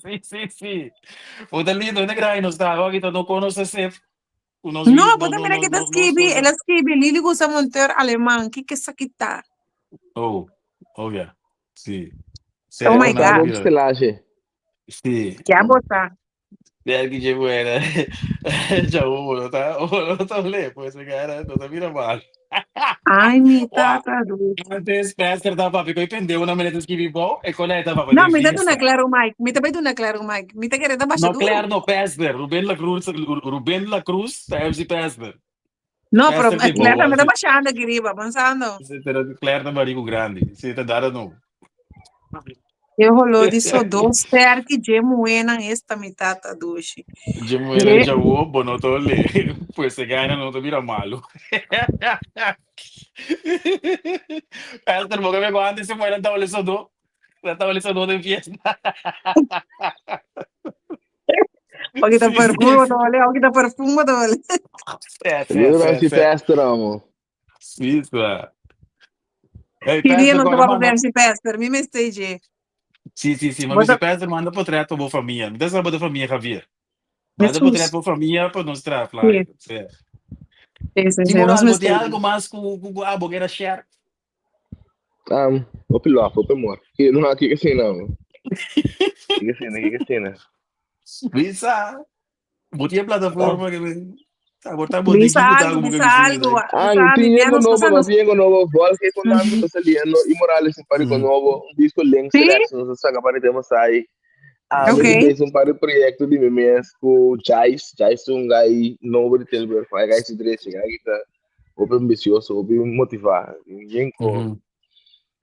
Sí, sí, sí. Puta lindo, ene grande nos ta, wak no conoce sef. Ku nos No, vi, bo no, ta no, mira no, que ta no, nos escribe, nos el a escribe, Lili gusta monteur alemán, kiko esaki ta? Oh, oh ja. Sí. Oh Sere my con nan God. Bon mira. stelage. Sí. Ya bo ta. Sterki dje buena. Djawo bo no ta, bo no ta olé, pues e cara no ta mira mal. Ai, mi Wa, tata dushi. antes Pastor ta papia ku e pendeho na mene ta skibi bou, e kon ei ta papia No, den mi ta duna fiesta. Claro mic. Mi ta bai duna Claro mic. Mi ta kere ta basha No, duru. Claire no, Pastor. Ruben La Cruz, Ruben La Cruz ta MC Pastor. No, pero Pastor tin Claire bou, tambe ta si. bashando aki riba, pensando. Si, pero Claire ta bariku grandi. Si, ta dada no. E holó di sodó sterki dje muhénan esta mi tata dushi. Dje muhénan Dje. djawo bo no ta olé, pues e gana no ta bira malu. Pastor, bo ke me ku antes e muhénan ta olé sodó? Nan ta olé sodó den fiesta. O kita Sí, perfume sí, bo ta olé, o kita perfume bo ta olé. Sí, sí, Yo sí, no si sí. pester amo. Sí, sa. Hey, Ki dia Pastor, nos ta kòrda papia manda. MC Pastor? Mi mester dje. Sí, sí, sí. Ma Bo mester ta Pastor manda portret pa bo famia. Mi ta sa bo ta famia Javier. Manda Jesus. portret pa bo famia pa nos traha Sí, flyer. Sí. sí, sí, Y sí, nos Moral, bo tin mester. algo mas ku ku ku abo kera share? Um, hopi love, hopi amor. Ki no ki ke sina. Ki ke sina, ki ke sina. Bisa. Bo tin e plataforma que me Abo ta bo Bisa diki ku ta algo, como que bisa bisa algo. like. Ah, Bisa, tin Vivian, yengo nos nobo, pasa nos nos. yengo nobo, volge con tanto ta saliendo y Morales un par de nobo, un disco Link Sí? Selection, nos saca par de temas ahí. Ah, Ok. mi ta un par de proyecto di mi mes ku Jais, Jais un guy nobo di Tilburg, maar guy si drechi, guy ki ta hopi ambicioso, hopi motivá, yengo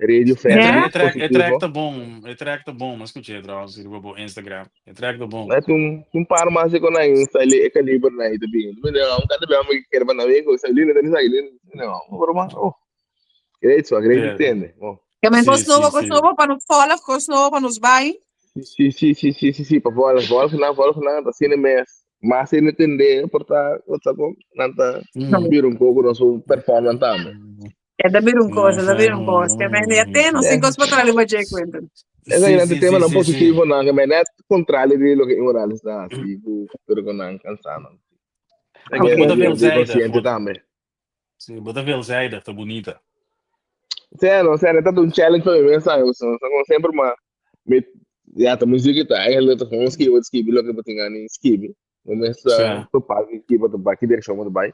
radio E fan, track, e track, e track positivo. ta bon, e track ta bon, m'a scuché trouwens riba bo Instagram. E track ta bon. Mas un, un par mas con na Insta, e caliber na ito bin. Un cada vez me quero para na ko, sa lina tani sa lina. No, pero mas oh. Great so, great Yeah. tende. Oh. Ja, men Sí, kos nobo, sí, kos sí. nobo pa nos volg, kos nobo pa nos bai. Sí, sí, sí, sí, sí, sí, pa volg, volg na, volg na, ta sine mes. Mas sine tende, porta, porta ko, nanta, bira un poco nos performance tambe. E ta bira un kos, e ta bira un kos. Ke men ya te, nos tin kos pa traha riba dje, Quentin. Esa Sí, grande sí, tema sí, nan sí, sí. positivo nan, ke men net contrario di loke Inmoral está hasi, ku pero ku nan kansa nan. Bo Ke bo ta men veelzijdig, consciente bo tambe. sí, bo ta veelzijdig, ta bunita. Seno, seno, ta un challenge pa mi mes tambe, so, so como sempre ma mi ja, ta muziek ta eigenlijk ta gewoon skibi wat skibi loke bo tin gana di skibi. Bo mes Sí. topa ki ki bo ta bai, ki direccion bo ta bai.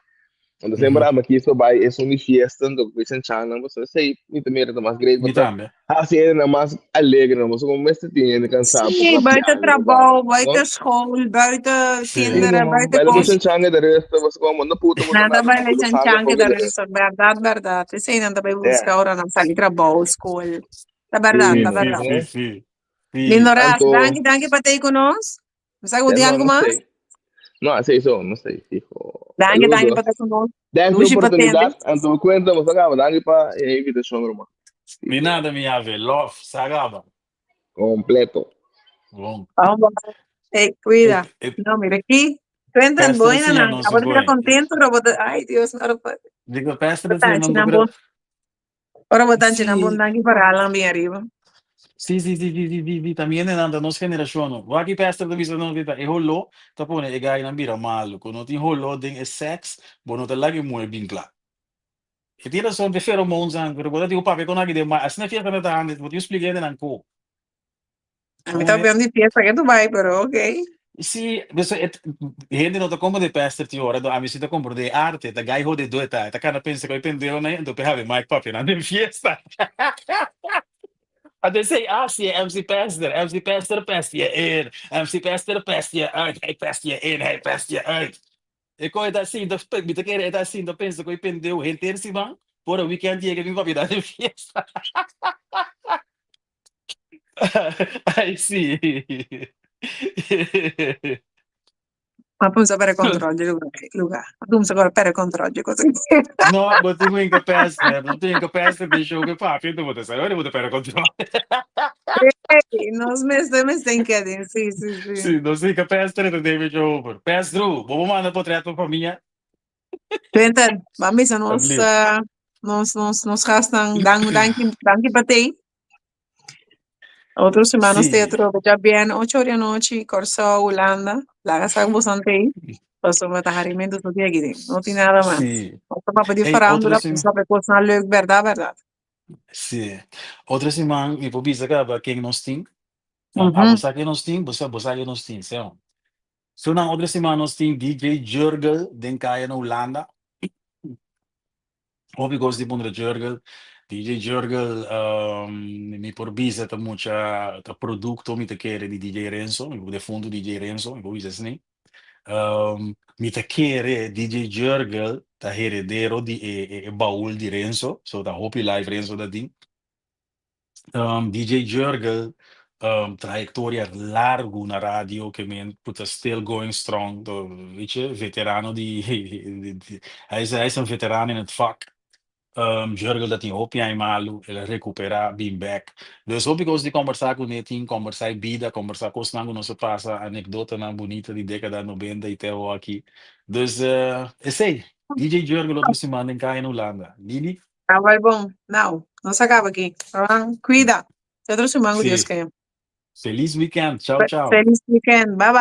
Anto sempre Mhm. ama kies pa bai esun di fiesta, anto ku chan chan nan, pasobra esei mi ta mira ta mas great, Mi bo ta tambe. hasi hende mas alegre, nan, pasobra como mester tin hende cansá Sí, pa buiten trapeando, trabou, no? buiten school, buiten Sí. Sí, kinderen, no, buiten baila kos. chan chan de resto, pasobra como no puta, bo Nan ta nada, baila bo chan sabe chan poco de de resto, berdad, berdad. Esei nan ta bai Yeah. busca ora nan sali trabou, school. Ta berdad, Sí, ta sí, berdad. sí, sí. Sí. Lindo Ras, Anto, danki, danki pa tei ku nos. Mi sa ku ja, tin no, algu no mas? sei. No, sei so, no sei, fijo. Danki, danki pa Saludos. ta ku nos. Dank pa Dushi pa tende. oportunidad. Anto cuenta, nos acaba. Dank pa e invitacion, ruman. Di nada, mi ave. Love, sagaba. Completo. Bon. Vamos. Hey, cuida. E, e, No, mira aquí. Cuentan, Pastor buena, decía nan. nos Abo mira goy. contento, pero ay, Dios, ora pa. Digo, pastor decía Botanchi nan nan bukra. bon. Ora botanchi nan bon Sí, danki para halan bien arriba. sí, sí, sí, sí, sí, sí, sí. También en anda nos generacion. no. Waki pastor ta bisa no dita e holo ta pone e gai nan bira malo. Ku no tin holo den e sex, bo no ta lagi moe bin kla. E tin razon de pheromones an, pero bo ta digo papia kon aki den ma asina fiesta na ta hande, bo tin explica hende nan ko. A mi ta Kon e bien di fiesta que tu bai, pero okay. Sí, dus het, hende no ta comprende pastor ti ora, do ami si ta comprende arte, ta gai hode do eta, ta kana pensa ko e pendeho na ento pe habe Mike papia nan den fiesta. Anto esei asi e MC Pastor, MC Pastor pest je in, MC Pastor pest je uit, hij pest je in, hij pest je uit. E ko e ta sinta, mi ta kere e ta sinta pensa ko e pendeho henter siman, por a weekend yega mi papia nan den fiesta. Ai sí. Ma pensa per control di lugar, lugar. Pensa per control di cosa. No, bo tin un capester, no tin capester de show que papi, tu bo ta sabe, bo ta per control. Hey, nos mester mester keden, sí, sí, sí. Sí, nos tin capester de David show over. Pestru, bo manda portret pa famia. Quentin, ban bisa nos, Alsjeblieft. uh, nos, nos, nos gasten, dank, danki, danki pa ti. Otro semana Sí. te otro, ya bien, 8 or di anochi, Kòrsou, Hulanda, laga sa ku boso tei, pasobra ta harimentu tur dia aki, no tin nada mas. Sí. Nos ta papia di Hey, otro farándula, sim- nos papia kosnan leuk, bèrdat, bèrdat. Sí. Otro siman mi por bisa kaba ken nos tin. Mhm. Abo sa ken nos tin, bo sa, bo sa ken nos tin, seo. So na otro siman nos tin DJ Jurgel den kaya na Hulanda. Hopi kos di puntra Jurgel. DJ Jurgel, mi por bisa ta mucha ta produkto mi ta kere di DJ Renzo, mi por defuntu DJ Renzo, mi por bisa asina. Mi ta kere DJ Jurgel ta heredero di e baul di Renzo, so ta hopi live Renzo ta tin. DJ Jurgel, trayektoria largu na radio, ke men ku ta still going strong, to, weet je, veterano di, hij is een veteraan in het vak. Jurgel dat tin hopi aña malu, el a rekuperá, bin bèk. Dus hopi kos di kombersá kuné, tin kombersá e bida, kombersá kosnan ku nos a pasa, anekdotanan bunita di dékada 90 i te aki. Dus esei, DJ Jurgel otro siman den kaya na Hulanda. Lili? Ah, wel bon. Nou, nos a kaba aki. Roman, kuida. Te otro siman ku Dios ke. Felis weekend. Ciao, ciao. Felis weekend. Bye bye.